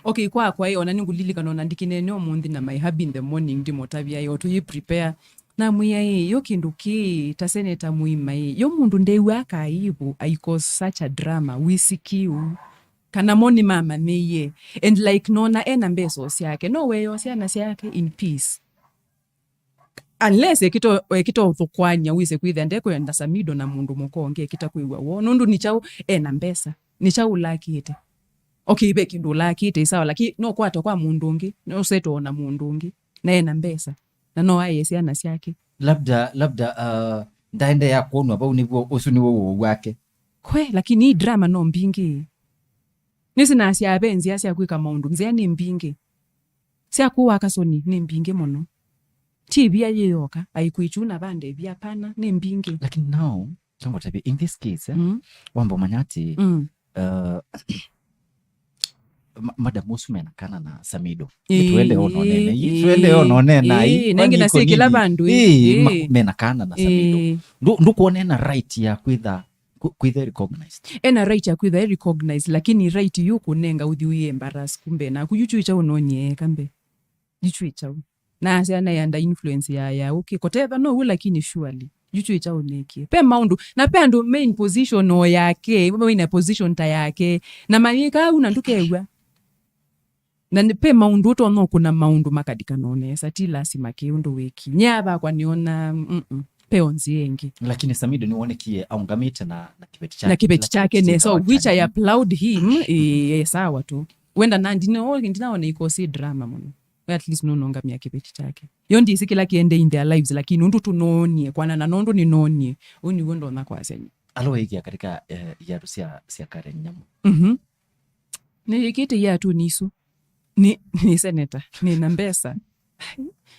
Okay, kwakwa ĩ, ona nĩngũlilikana ona ndikĩneene ũmũnthĩ na my hubby in the morning, ndimũtavya ĩ, o tũyĩ prepare. Namwĩa ĩ, yo kĩndũ kĩ, ta Senator Muima ĩ, yo mũndũ ndew'aa kaivu, I cause such a drama, wĩsiki ũu. Kana mo nĩmamanyĩie. And like, nona ena mbesa syake, no weyo syana syake in peace. Unless ekĩta, ekĩta ũthũkũany'a wĩse kwĩthĩa ndekwenda Samido na mũndũ mũka ũngĩ, ekĩta kwĩw'a woo. Nũndũ nĩ kyaũ ena mbesa? Nĩ kyaũ ũlakĩte? Okay, ve kĩndũ ũlakĩte, sawa, lakini no kwatwa kwa mũndũ ũngĩ, no setwa na mũndũ ũngĩ, na ena mbesa, na no aĩe syana syake. Labda, labda, uh, ndaendeea kwonwa vau nĩw'o, ũsu nĩw'o ũwau wake. Kwe, lakini hii drama no mbingĩ. Nĩsĩ nasyaa ve nzĩa sya kwĩka maũndũ, nzĩa nĩ mbingĩ. Sya kũwa kasoni nĩ mbingĩ mũno. Ti ĩvia yĩyoka, aikwĩkyu na vande ĩvia, hapana, nĩ mbingĩ. Lakini now, tangũtavya, in this case, eh, mm, wamba ũmanya atĩ, mm, uh, ma-, madam ũsu mena kana na Samido. Ĩĩ, tuende ononena, ĩĩ, ĩĩ, tuende ononena, ĩĩ, ĩĩ, nengĩ na syĩ kĩla vandũ, ĩĩ, ĩĩ, ma-, ĩĩ, mena kana na Samido. Ĩĩ. Ndũ-, ndũkuona ena right ya kwĩtha, kwĩ-, kwĩtha recognized? Ena right ya kwĩtha recognized, lakini right yu kũnenga ũthi ũyĩ embarrass kumbe naku, yu kyũĩ kyaũ nonye eka mbe. Yu kyũĩ kyaũ. Na asya na under influence ya, ya ũkĩ. Koteva no u, lakini surely. Yu kyũĩ kyaũ nekie. Pe maũndũ, na pe andũ me in position o yake, me in a position ta yake. Na mayĩka au na ndũkew'a. Na nĩ, pe maũndũ ũtonya ũkũna maũndũ makadikana nesa, ti lasima kĩ ũndũ wĩki. Nyie avakwa nĩona, mm-mm, pe o nzĩa ĩngĩ. Lakini Samido nĩwonekie aũngamĩte na, na kĩveti kyake. Na kĩveti kyake nesa, which I applaud him, eh, eh, sawa tu. Wenda na ndino, ndinaona ikosi drama mũno. We at least nũnũngamĩa kĩveti kyake. Yo ndĩsĩ kĩla kĩende in their lives, lakini ũndũ tũnoonie, kwanana na ũndũ nĩnoonie, ũu nĩw'o ndonya kwasya. Alo waikia katika, eh, iatu cia, cia Karen Nyamu. Mhm. Nĩyĩkĩte iatũnĩ isu. Nĩ, nĩ seneta, nĩna mbesa.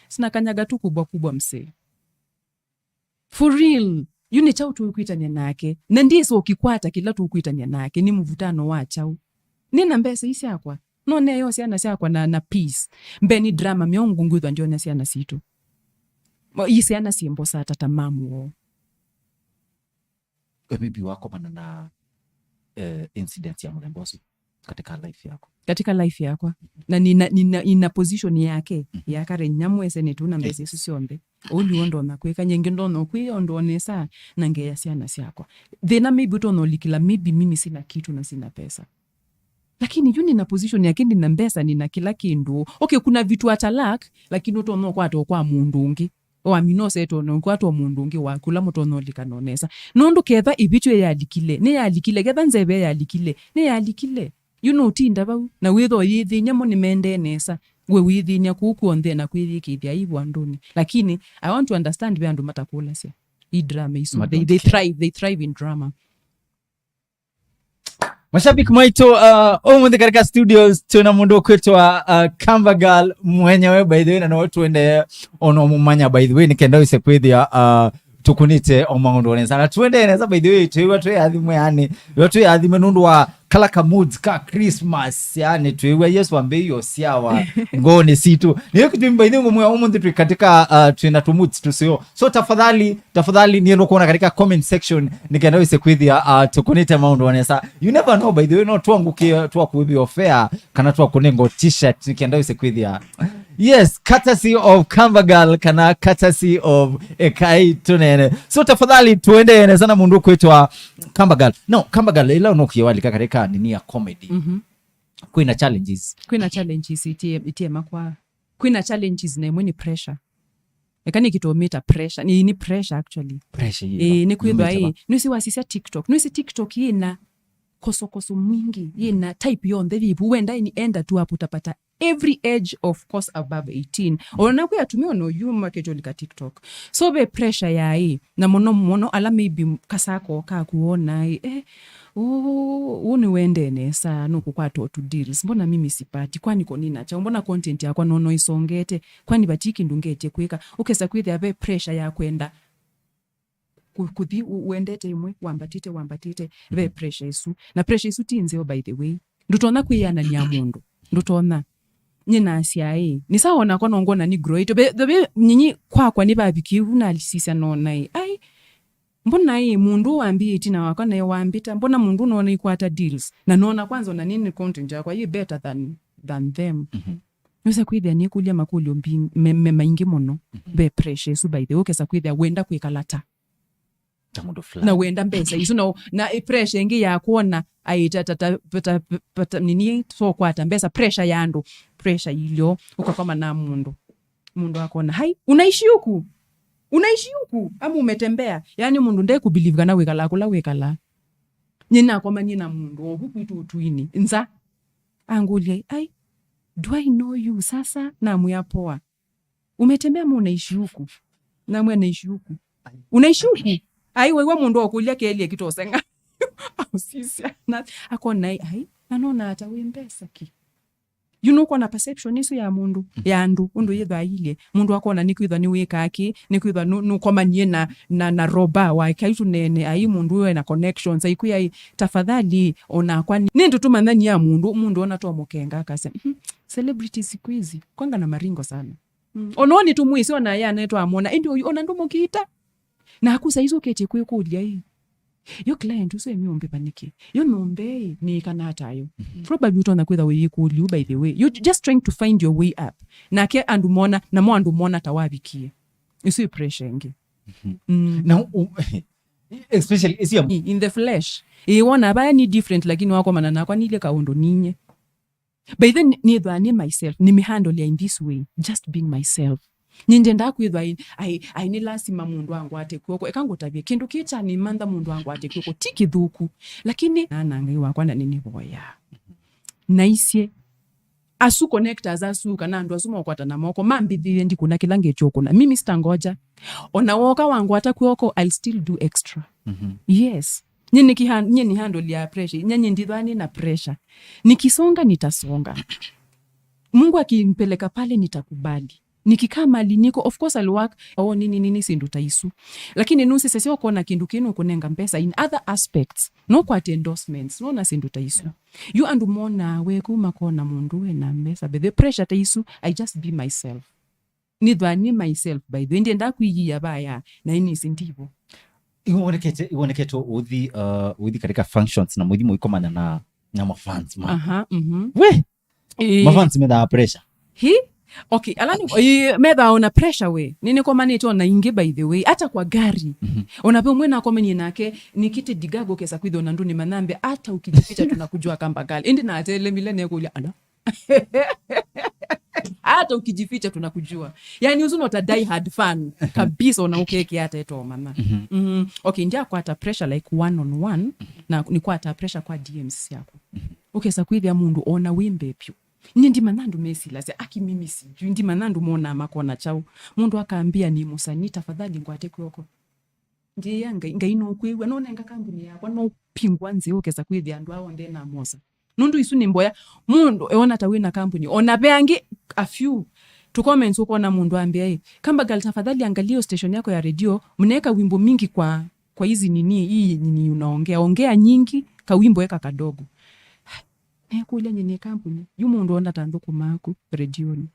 Sina kanyaga tu kubwa kubwa msee. For real. Yu nĩ kyaũ tũkwĩtany'a nake? Na ndĩsĩ ũkĩkwata kĩla tũkwĩtany'a nake, nĩ mũvutano wa kyaũ? Nĩna mbesa ii syakwa. No neo syana syakwa na, na peace. Mbee nĩ drama myaũ ngũngwĩthwa ndyonya syana sitũ? Mo-, ii syana syĩ mbosa ata ta mamu woo. We maybe wakomana na, eh, incidents ya mũthemba ũsu katika life yako? Katika life yakwa. Na nina, nina, nina position yake, mhm, ya Karen Nyamu e senate na mbesa isu syonthe. Ũu nĩw'o ndonya kwĩka, nyingĩ ndonya kwĩ ũndũ o nesa na ngeya syana syakwa. Thĩna maybe ũtonya ũlikĩla, maybe mimi sina kitu na sina pesa. Lakini yu nina position yake, nina mbesa, nina kila kindu. Okay, kuna vitu atalak, lakini ũtonya ũkwata kwa mũndũ ũngĩ. Wamina ũsetwe na ũkwatwa mũndũ ũngĩ waku ũla mũtonya ũlikana nesa. Nũndũ ketha ĩvĩtyo yalikile, nĩyalikile. Ketha nzeve yalikile, nĩyalikile. Yu nũtinda vau, na wĩthwa ũyĩthĩny'a mo nĩmendee nesa. We wĩthĩny'a kũu kw'onthe na kwĩyĩkĩĩthya aibu andũnĩ. Lakini, I want to understand ve andũ matakũlasya. Ii drama isu, they, they thrive, they thrive in drama. Mashabiki maitũ, uh, ũmũnthĩ katika studios twĩna mũndũ ũkwĩtwa, uh, Kamba Girl mwenyewe, by the way, na no twende ono mũmanya, by the way, nĩkenda wĩse kwĩthĩa, uh, tũkunĩte o maũndũ nesa. Na twende nesa, by the way, twĩwa twĩ athimwe, yani, twĩwa twĩ athimwe nũndũ wa kala ka moods ka Christmas, yani, twĩwa Yesu ambĩie ũsyawa ngoonĩ sitũ. Nĩyo kĩtumi, by the way, ngũmwĩa ũmũnthĩ twĩ katika, uh, twĩna tũ moods tũseo. So, tafadhali, tafadhali, niĩ nũkuona katika comment section, nĩkenda wĩse kwĩthĩa, uh, tũkunĩte maũndũ o nesa. You never know, by the way, no twangũkie, twakũĩvĩa fare, kana twakũnenga t-shirt, nĩkenda wĩse kwĩthĩa. Yes, courtesy of Kamba Girl, kana courtesy of Ekai Tũneene. So, tafadhali, tuende nesa na mũndũ ũkwĩtwa Kamba Girl. No, Kamba Girl, ĩla ũnũkie walika katika nini ya comedy. Mhm. Kwĩna challenges. Kwĩna challenges itie, itie makwa. Kwĩna challenges na imwe nĩ pressure. Eka nĩ kĩtũmĩta pressure. Nĩ, nĩ pressure actually. Pressure ĩĩ, ĩĩ, nĩ kwĩthwa yumĩte ĩĩ, va? Nĩwĩsĩ wasisya TikTok. Nĩwĩsĩ TikTok ĩna kosokoso mwingi, yĩna type yonthe yĩvu. Wenda ni enda tu hapo, utapata every age, of course, above eighteen. Ona kwĩ atumia ona oyu maketolika TikTok. So ve pressure ya ĩ, na mũno mũno ala maybe kasako kakuona ĩ, eh, ũ, ũ nĩ wende nesa, no kukwata tu deals. Mbona mimi sipati? Kwani ko nina chao? Mbona content yakwa nono isongete? Kwani vati kĩndũ ngetie kwĩka? Ũkesa kwĩthĩa ve pressure ya kwenda ku-, kuthi u-, uendete imwe, wambatite, wambatite, ve pressure isu. Na pressure isu ti nzeo, by the way. Ndutonya kwĩyanania mũndũ. Ndutonya. Nyinasya ĩ, nĩ sawa onakwa no ngona ni grow ito. Be, be, nyinyi kwakwa nĩ vavikie u nalisisya nona ĩ. Ai, mbona ĩ, mũndũ wambie ĩtina wakwa naye wambita? Mbona mũndũ nona ikwata deals? Na nona kwanza ona nini content yakwa ĩ better than, than them. Nĩwesa kwĩthĩa nĩkũlya makũlyo mbing-, me, me maingĩ mũno. Ve pressure isu, by the way, ũkesa kwĩthĩa wenda kwĩkala ta. Ta mũndũ fulani. Na wenda mbesa isu, na, na ĩ pressure ĩngĩ ya kuona aĩta ta, ta, ta, ta, ta, nini, so kwata mbesa, pressure ya andũ, pressure ilyo, ũkakoma na mũndũ. Mũndũ akona, "Hai, unaishi huku? Unaishi huku? Ama umetembea?" Yani mũndũ ndekubelieve kana wĩkala kũla wĩkala. Nyie nakomanie na mũndũ, ovu kwitũ ũtwini, nza. Angũlya, "Ai, do I know you?" Sasa, namwĩa, "Poa. Umetembea ama unaishi huku?" Namwĩa, "Naishi huku." "Unaishi huku?" Ai, waiwa mũndũ okũlya kelye kĩtosenga. Ausisya. Na, akona, "Ai, anona ata wĩ mbesa ki?" You know, kona perception isu ya mũndũ, ya andũ, ũndũ yĩthwa ilye. Mũndũ akona nĩkwĩthwa nĩwĩkaa kĩ, nĩkwĩthwa nũ-, nũkomanie na, na, na roba wa kaitũ nene, ai mũndũ ũyũ ena connections, aikwĩa, "Ai, tafadhali, onakwa nĩ-, nĩ ndũtũmanyani ya mũndũ, mũndũ ona tomũkenga," akasya, "Mhm, celebrities siku hizi, kwanga na maringo sana." Mm. Ona nĩtũmwĩsĩ, ona yanae twamwona, ĩndĩ ũyu, ona ndũmũkita. Naku saizi ũketye kwĩkũlya ĩ, yo client ũsu emĩũmbĩva nĩkĩ? Yo nyũmba ĩ, nĩĩkana atayo? Probably ũtonya kwĩtha wĩyĩkũlya, by the way. You're just trying to find your way up. Nake andũ mona, namo andũ mona ta wavikie. Isu ĩ pressure ĩngĩ. Mm. Na u-, especially, ĩsu ya in the flesh. Ĩ, wona vaya ni different, lakini wakomana nakwa nilye kaũndũ ninye. By then, nĩthwaa nĩ myself, nĩmĩhandle in this way, just being myself. Nĩndendaa kwĩthwa ai, ai, ai, nĩ lasima mũndũ angwate kw'oko. Eka ngũtavye, kĩndũ kĩ kya nĩmantha mũndũ angwate kw'oko ti kĩthũku. Lakini, na, na Ngai wakwa, na nĩnĩvoyaa. Naisye, asu connectors asu, kana andũ asu mokwatana moko, mambĩthĩe ndikũna kĩla ngetyo kũna. Mimi sitangoja. Ona woka wangwata kw'oko, I'll still do extra. Yes. Nye nikiha-, nye ni handle ya pressure. Nye, nye ndithwani na pressure. Nikisonga, nitasonga. Mungu akimpeleka pale, nitakubali. Nikikaa mali niko, of course, I'll work, oh, nini, nini, sindu ta isu. Lakini nusisese okona kindu kinu kunenga mbesa in other aspects. No kwate endorsements, no na sindu ta isu. Yu andu mona we kuma kona mundu we na mbesa. But the pressure ta isu, I just be myself. Nithwa ni myself, by the way. Ndienda kwiyia vaya, na ini isi ndivo. Iwonekete, iwonekete uthi, uh, uthi katika functions na muthi muikomana na, na mafans ma. Aha, mhm. We! Eh. Mafans methaa pressure. Hi? Okay, ala ni, eh, methaa ona pressure we. Nini komanite ona ingi, by the way. Hata kwa gari. Mhm. Ona pe umwe nakomanie nake, nikite digago kesa kwitho na nduni manambe, hata ukijificha tunakujua kamba gali. Indi na atele mile nekulia, ala. Hata ukijificha tunakujua. Yani, usu not a die hard fan kabisa, ona ukeke ata eto mana. Mhm. Mm, okay, ndia kwata pressure like one on one, na ni kwata pressure kwa D Ms yako. Mhm. Ukesa kwithia mundu ona wimbe pyu. Nye ndimanya andu mesilasya, aki mimi sijui, ndimanya andu mona makona chau. Mundu akambia ni musanii, tafadhali ngwate kw'oko. Ndiĩa Ngai, Ngai nũkwĩw'a, nũnenga kambuni yakwa, nũpingwa nzĩa ũkesa kwĩthĩa andũ aa onthe namosa. Nũndũ isu nĩ mboya, mũndũ eona ta wĩna kambuni. Ona ve angĩ, a few, to comments ũkona mũndũ ambĩa, "Ĩ, Kamba Girl, tafadhali angalia hiyo station yako ya redio, mnaweka wimbo mingi kwa, kwa hizi nini, hii nini unaongea, ongea nyingi, kawimbo eka kadogo." Nekũlya nyie nĩ kambuni, yu mũndũ ona ta nthũkũmaa ku redioni.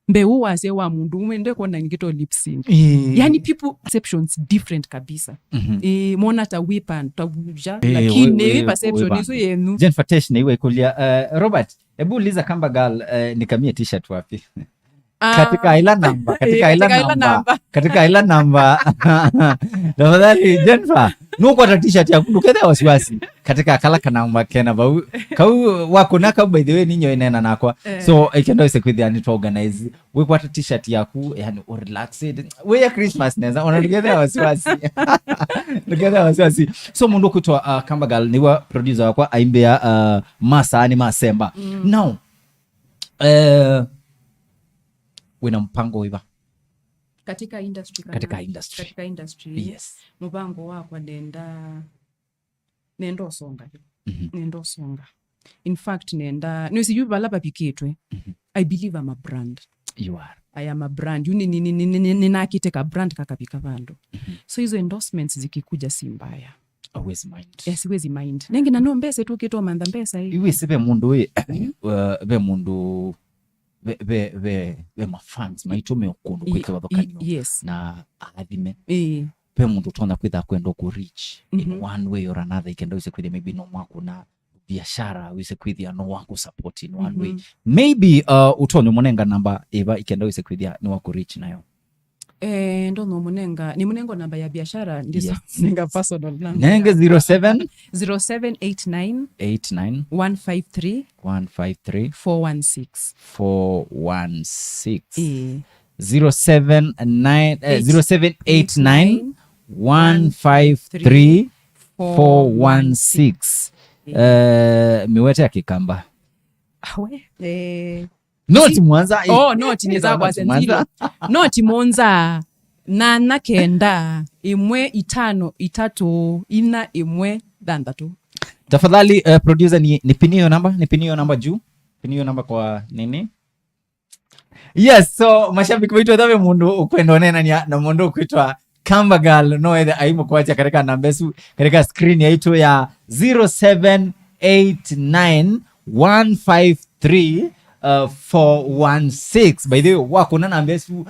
Mbee ũũ wasya wa mũndũ ũmwe ndekwona ngito lip sync. Ĩĩ. Yani people perceptions different kabisa. Mhm. Ĩĩ, mona ta wipan, ta vuja, ĩĩ, lakini wi-, wi-, perception wipan. Isu yenu. Jennifer Tesh na iwe ikulia, eh, Robert, ebu uliza Kamba Girl, eh, nikamie t-shirt wapi? Ah. Katika ila namba, katika ila namba, katika ila namba. Tafadhali, Jennifer. Nũkwata t-shirt yaku, ndũkethĩa wasiwasi. Katika kala kanamba kena vau. Kau wakũna kau, by the way, ninyo ĩneena nakwa. Eh. So, ĩkenda wĩse kwĩthĩa nĩ twa organize. Wĩkwata t-shirt yaku, yani, ũ relaxed. Wĩya Christmas nesa, ona ndũkethĩa wasiwasi. Ndũkethĩa wasiwasi. So, mũndũ ũkwĩtwa, uh, Kamba Girl, nĩwe producer wakwa, aimbĩa, uh, masaani ma Semba. Mm. Now, eh, wĩna mpango wĩva? Katika industry kana? Katika industry. Katika industry. Yes. Mũvango wakwa nenda, nenda ũsonga. Mhm. Nenda ũsonga. In fact, nenda, nĩwĩsĩ yu vala vavikĩtwe. Mhm. I believe I'm a brand. You are. I am a brand. Yu ni, ni, ni, ni, ni, ni, ninakĩte ka brand kakavika vandũ. Mhm. So hizo endorsements zikikuja si mbaya. Always mind. Yes, siwezi mind. Nengi na no mbesa tu kĩtwa mantha mbesa hii. Iwe sive mũndũ ĩ, uh, ve mũndũ ve, ve, ve, ve mafans maitũ me kũndũ kwĩ kĩvathũkany'o. Yes. Na athime. Eh. Ve mũndũ ũtonya kwĩtha kwenda kũ reach in one way or another, ikenda wĩse kwĩthĩa maybe no mwakũna biashara, wĩse kwĩthĩa no wakũ support in one way. Mhm. Maybe, uh, ũtonya mũnenga namba ĩva ikenda wĩse kwĩthĩa no wakũ reach nayo. Eh, ndonya mũnenga, nĩ mũnengo namba ya biashara, ndiso. Yes. Nenga personal number. Nenge zero seven. Zero seven eight nine. Eight nine. One five three. One five three. Four one six. Four one six. Eh. Zero seven nine, eh, eight, zero seven eight nine, one five three, four one six. Eh, miwete ya Kikamba. Awe. Eh. Noti mwanza, eh. Oh, noti ni za kwa sensilo. Noti monza, nana kenda, ĩmwe itano itatũ, ina ĩmwe thanthatũ. Tafadhali, eh, producer, ni, ni pini hiyo namba, ni pini hiyo namba juu. Pini hiyo namba kwa nini? Yes, so mashabiki wetu, ethĩwa ve mũndũ ũkwenda ũneenany'a na mũndũ ũkwĩtwa Kamba Girl, no ethe aimũkwatya katika namba ĩsu, katika screen yaitũ ya zero seven eight nine one five three, uh, four one six. By the way, wakũna namba ĩsu, uh,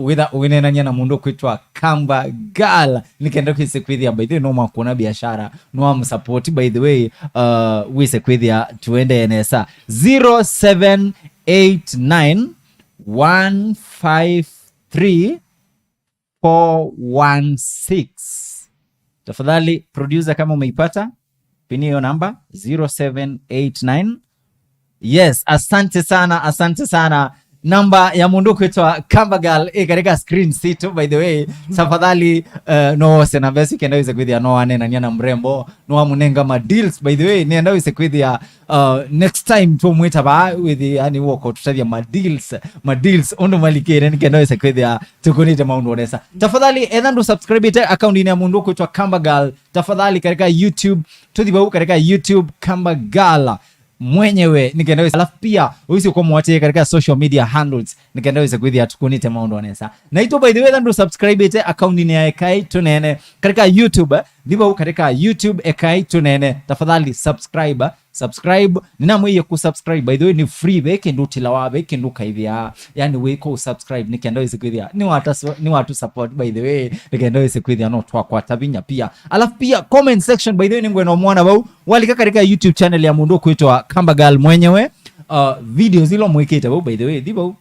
wĩtha ũineenany'a na mũndũ ũkwĩtwa Kamba Girl, nĩkenda kwĩse kwĩthĩa, by the way, no mwakũna biashara, no amsupport, by the way, uh, wĩse kwĩthĩa tuendee nesa. Zero seven eight nine one five three four one six. Tafadhali, producer, kama umeipata, pini hiyo namba, zero seven eight nine. Yes, asante sana, asante sana. Namba ya mũndũ kwĩtwa Kamba Girl ĩ katika screen sitũ, by the way. Tafadhali, uh, no wose namba ĩsu kenda wĩse kwĩthĩa no waneenany'a na mrembo, no wamũnenga ma deals, by the way. Nĩenda wĩse kwĩthĩa, uh, next time tũmwĩta vaa wĩthĩ, yani, woko tũtavya ma deals, ma deals, ũndũ malikĩte, nĩkenda wĩse kwĩthĩa tũkũnĩte maũndũ o nesa. Tafadhali, etha ndũ subscribe-ĩte account-inĩ ya mũndũ ũkwĩtwa Kamba Girl, tafadhali, katika YouTube, tũthi vau katika YouTube, Kamba Girl mwenyewe, nĩkenda wĩse, alafu pia ũisye kwa mwatĩe katika social media handles, nĩkenda wĩse kwĩthĩa tũkũnĩte maũndũ o nesa. Naitũ, by the way, etha ndũ subscribe-ĩte account-inĩ ya Ekai Tũneene katika YouTube, eh, thi vau katika YouTube, Ekai Tũneene, tafadhali subscribe, eh, subscribe. Nĩnamwĩie kũ subscribe, by the way, nĩ free, ve kĩndũ ũtilawa, ve kĩndũ ũkaĩvĩa, yani wĩko ũ subscribe, nĩkenda wĩse kwĩthĩa nĩ wata, nĩ watu support, by the way, nĩkenda wĩse kwĩthĩa no twakwata vinya pia. Alafu pia comment section, by the way, nĩngwenda ũmwona vau, walika katika YouTube channel ya mũndũ ũkwĩtwa Kamba Girl mwenyewe, uh, videos ila mwĩkĩte vau, by the way, thi vau,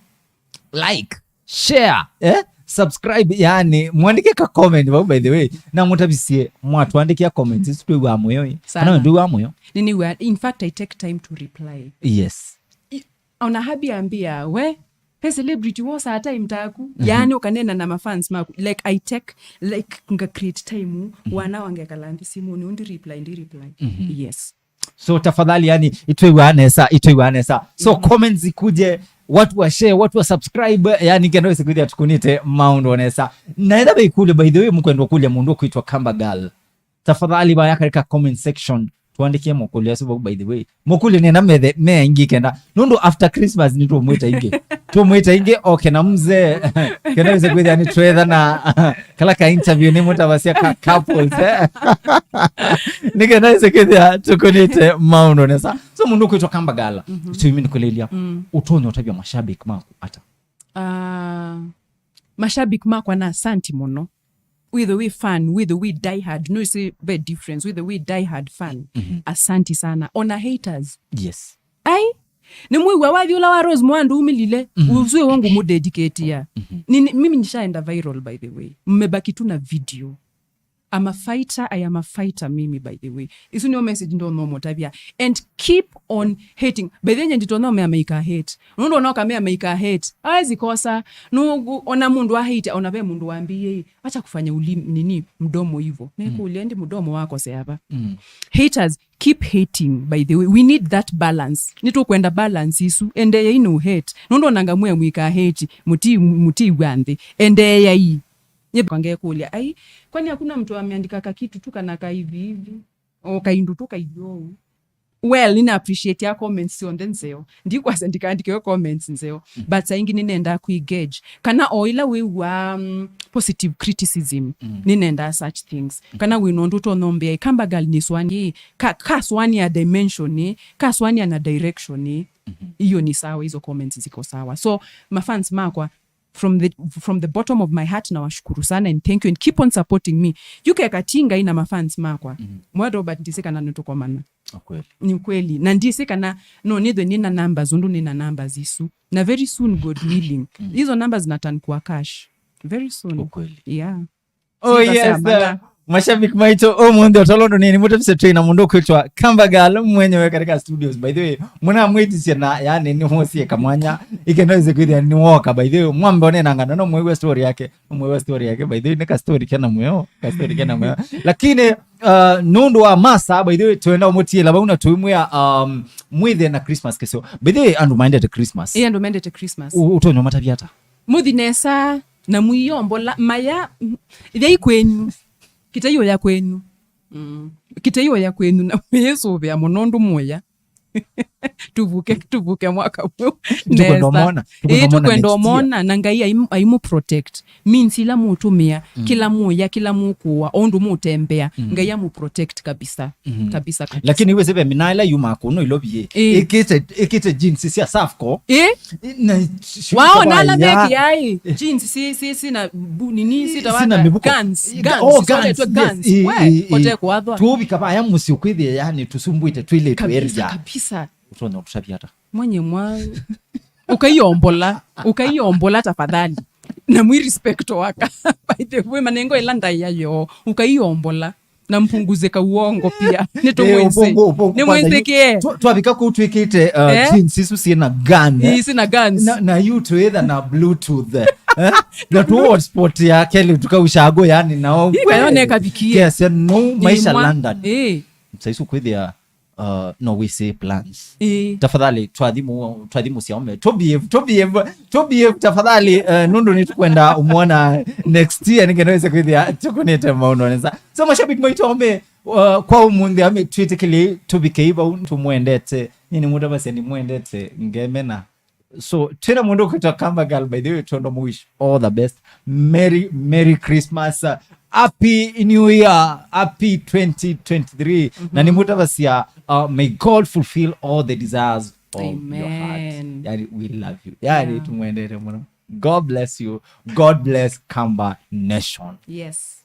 like, share, eh, subscribe, yani, mwandĩke ka comment vau, by the way, na mũtavisye, mwatwandĩkĩa comments isu twĩw'aa mũyo, eh. Sana. Kana ndwĩw'aa mũyo? Nĩnĩw'a, in fact, I take time to reply. Yes. I, ona habi ambia, we, he celebrity wosaa time taku. Mhm. Yani, ũkanena na mafans maku. Like, I take, like, nga create time, mhm, wana wange kala nthi simu, ni undi reply, ndi reply. Mhm. Yes. So tafadhali, yani, itwĩw'aa nesa, itwĩw'aa nesa. So, mhm, comments ikuje, watu wa share, watu wa subscribe, yani, kenda wĩse kwĩthĩa tũkũnĩte maũndũ o nesa. Na etha ve ikũlyo, by the way, mũkwenda kũlya mũndũ ũkwĩtwa Kamba Girl, tafadhali vaya katika comment section, twandĩkie makũlyo asu vau, by the way. Makũlyo nĩenda methe, me aingĩ kenda. Nũndũ after Christmas nĩtũmwĩta ingĩ. Tũmwĩta ingĩ, okay, na mzee. Kenda wĩse kwĩthĩa nĩtwethana. Kala ka interview nĩ mũtavasya ka couples, eh? Nĩkenda wĩse kwĩthĩa tũkũnĩte maũndũ nesa. So, mũndũ ũkwĩtwa Kamba Girl, mhm, so imi nĩkũlĩlya, mm, ũtonya ũtavya mashabiki maku ata? Ah, mashabiki makwa na asanti mũno. Wĩthĩwe wĩ fan, wĩthĩwe wĩ die hard, no isi ve difference, wĩthĩwe wĩ die hard fan. Mhm. Asanti sana. Ona haters. Yes. Ai, nĩmwĩw'a wathi ũla wa Rose Mwandu umĩlile, mhm, ũsu we wangu mũdedicate ya. Mhm. Ni, ni, mimi nishaenda viral, by the way. Mmebaki tu na video. I'm a fighter, I am a fighter mimi, by the way. Isu nĩyo message ndonya ũmũtavya. And keep on hating. By the way, nditonya ũmea maika hate. Nũndũ ona ũkamea maika hate, hawezi kosa. Nũndũ ona mũndũ a hate, ona ve mũndũ wambĩie, "Acha kufanya uli-, nini, mdomo hivyo." Nĩkũlya, "Ndi mdomo wakosea va?" Haters, keep hating, by the way. We need that balance. Nĩtũkwenda balance isu. Endeeyai no hate. Nũndũ ona ngamwĩa mwika hate, mũti-, mũtiw'a nthĩ. Endeeyai. Nye ngekũlya, "Ai, kwani hakuna mtu ameandika kakitu tu kana ka hivi hivi? O kaindu tu kaithio ũu?" Well, nina appreciate ya comments syonthe nzeo. Ndikwasa ndikaandike yo comments nzeo. But saa ingi ninenda ku engage. Kana o ila wĩw'a, um, positive criticism. Ninenda such things. Kana wĩ nondu ũtonombea, "Kamba girl nĩ swani, ka, ka swani ya dimension, eh, ka swani ya na direction, eh." Hiyo ni sawa, hizo comments ziko sawa. So, mafans makwa, from the, from the bottom of my heart, nawashukuru sana and thank you and keep on supporting me. Yukeka tinga ina mafans makwa. Mwa Robert ndisĩ kana nĩtũkomana. Ukweli. Ni ukweli. Na ndisĩ kana no nĩthwe nina numbers, ũndũ nina numbers isu. Na very soon, God willing, hizo numbers na turn kuwa cash. Very soon. Ukweli. Yeah. Oh, yes, sir. Mashabiki maitũ, ũmũnthĩ o tondũ nĩ, nĩmũtavise twĩ na mũndũ ũkwĩtwa Kamba Girl mwenyewe katika studios. By the way, mũnamwĩtisye na, yani, nĩmũsie kamwanya, ike no ĩse kwĩthĩa nĩwoka. By the way, mwambe one na ngano, no mwĩw'e story yake, no mwĩw'e story yake. By the way, nĩ ka story kena mũyo, ka story kena mũyo. Lakini, uh, nũndũ wa masaa, by the way, twenda ũmũtiĩla vau na tũimwĩa, um, mwĩthĩe na Christmas kĩseo. By the way, andũ maendete Christmas. Ĩ, andũ mendete Christmas. Ũ-, ũtonya ũmatavya ata? Mũthi nesa na mũiombola maya, ithei kwenyu. Kitei ũya kwenyu. Mm. Kitei ũya kwenyu na mwĩsũvĩa mũno ũndũ mũya. Tuvuke, tuvuke mwaka mweũ. Nesa. Ĩ, tukwenda ũmona next year. Tukwenda ũmona na Ngai aimu-, aimu protect. Means ila mũtumĩa, kila mũya, kila mũkũwa, ũndũ mũtembea, Ngai amu protect kabisa. Kabisa, kabisa. Lakini wĩsĩ ve mina ĩla yumaa kũno ilovie. Ĩ. Ĩkĩte, ĩkĩte jeans sya Safco. Ĩ? Na wao nala meki ai jeans si, si, sina bu-, nini, sita sina waka mibuko. Guns, guns, oh, guns, guns. Yes. Ĩ, we, ĩ, ĩ. Kote kwathwa. Tũvika vaya mũsyĩ ũkwĩthĩa, yani, tũsumbwĩte twĩlĩ kabisa, kabisa. Ũtonya ũtũtavya ata? Mwenye mwa-, ũkaiombola, ũkaiombola tafadhali. Na mwi respect waka. By the way, manengo ĩla ndaĩa yo, ũkaiombola. Na mpunguze kauongo pia. Nĩ tũmwĩsĩ. Eh, ũpungu, ũpungu. Nĩ kwanza mwĩsĩkĩe. Yu-, twa-, twavika kũu twĩkĩte, uh, jeans isu syĩ na gun, eh? Ii, syĩ na guns. Na, na yu twĩtha na Bluetooth, eh? Na tu hotspot ya kelĩ tukaushago, yani, nao. Ii, kayone kavikie. Kiasi no maisha London. Eh. Saisu kwĩthĩa uh, no wĩsĩ plans. Ĩĩ. Tafadhali, twathimũ, twathimũ sya ũme. To behave, to behave, to behave, tafadhali, uh, nũndũ nĩtũkwenda ũmwona next year, nĩkenda wĩse kwĩthĩa tũkũnĩte maũndũ nesa. So, mashabiki maitũ ame, uh, kwa ũmũnthĩ ame twĩtĩkĩlei tũvikei vau, tũmwendete. Nyie nĩmũtavasya nĩmwendete, ngemena. So, twĩna mũndũ ũkwĩtwa Kamba Girl, by the way, twenda mũ wish all the best. Merry, Merry Christmas. Uh, Happy New Year. Happy twenty twenty-three. Na nĩmũtavasya, uh, may God fulfill all the desires of your heart. Amen. Yani, we love you. Yani, yeah, tũmwendete mũno. God bless you. God bless Kamba Nation. Yes.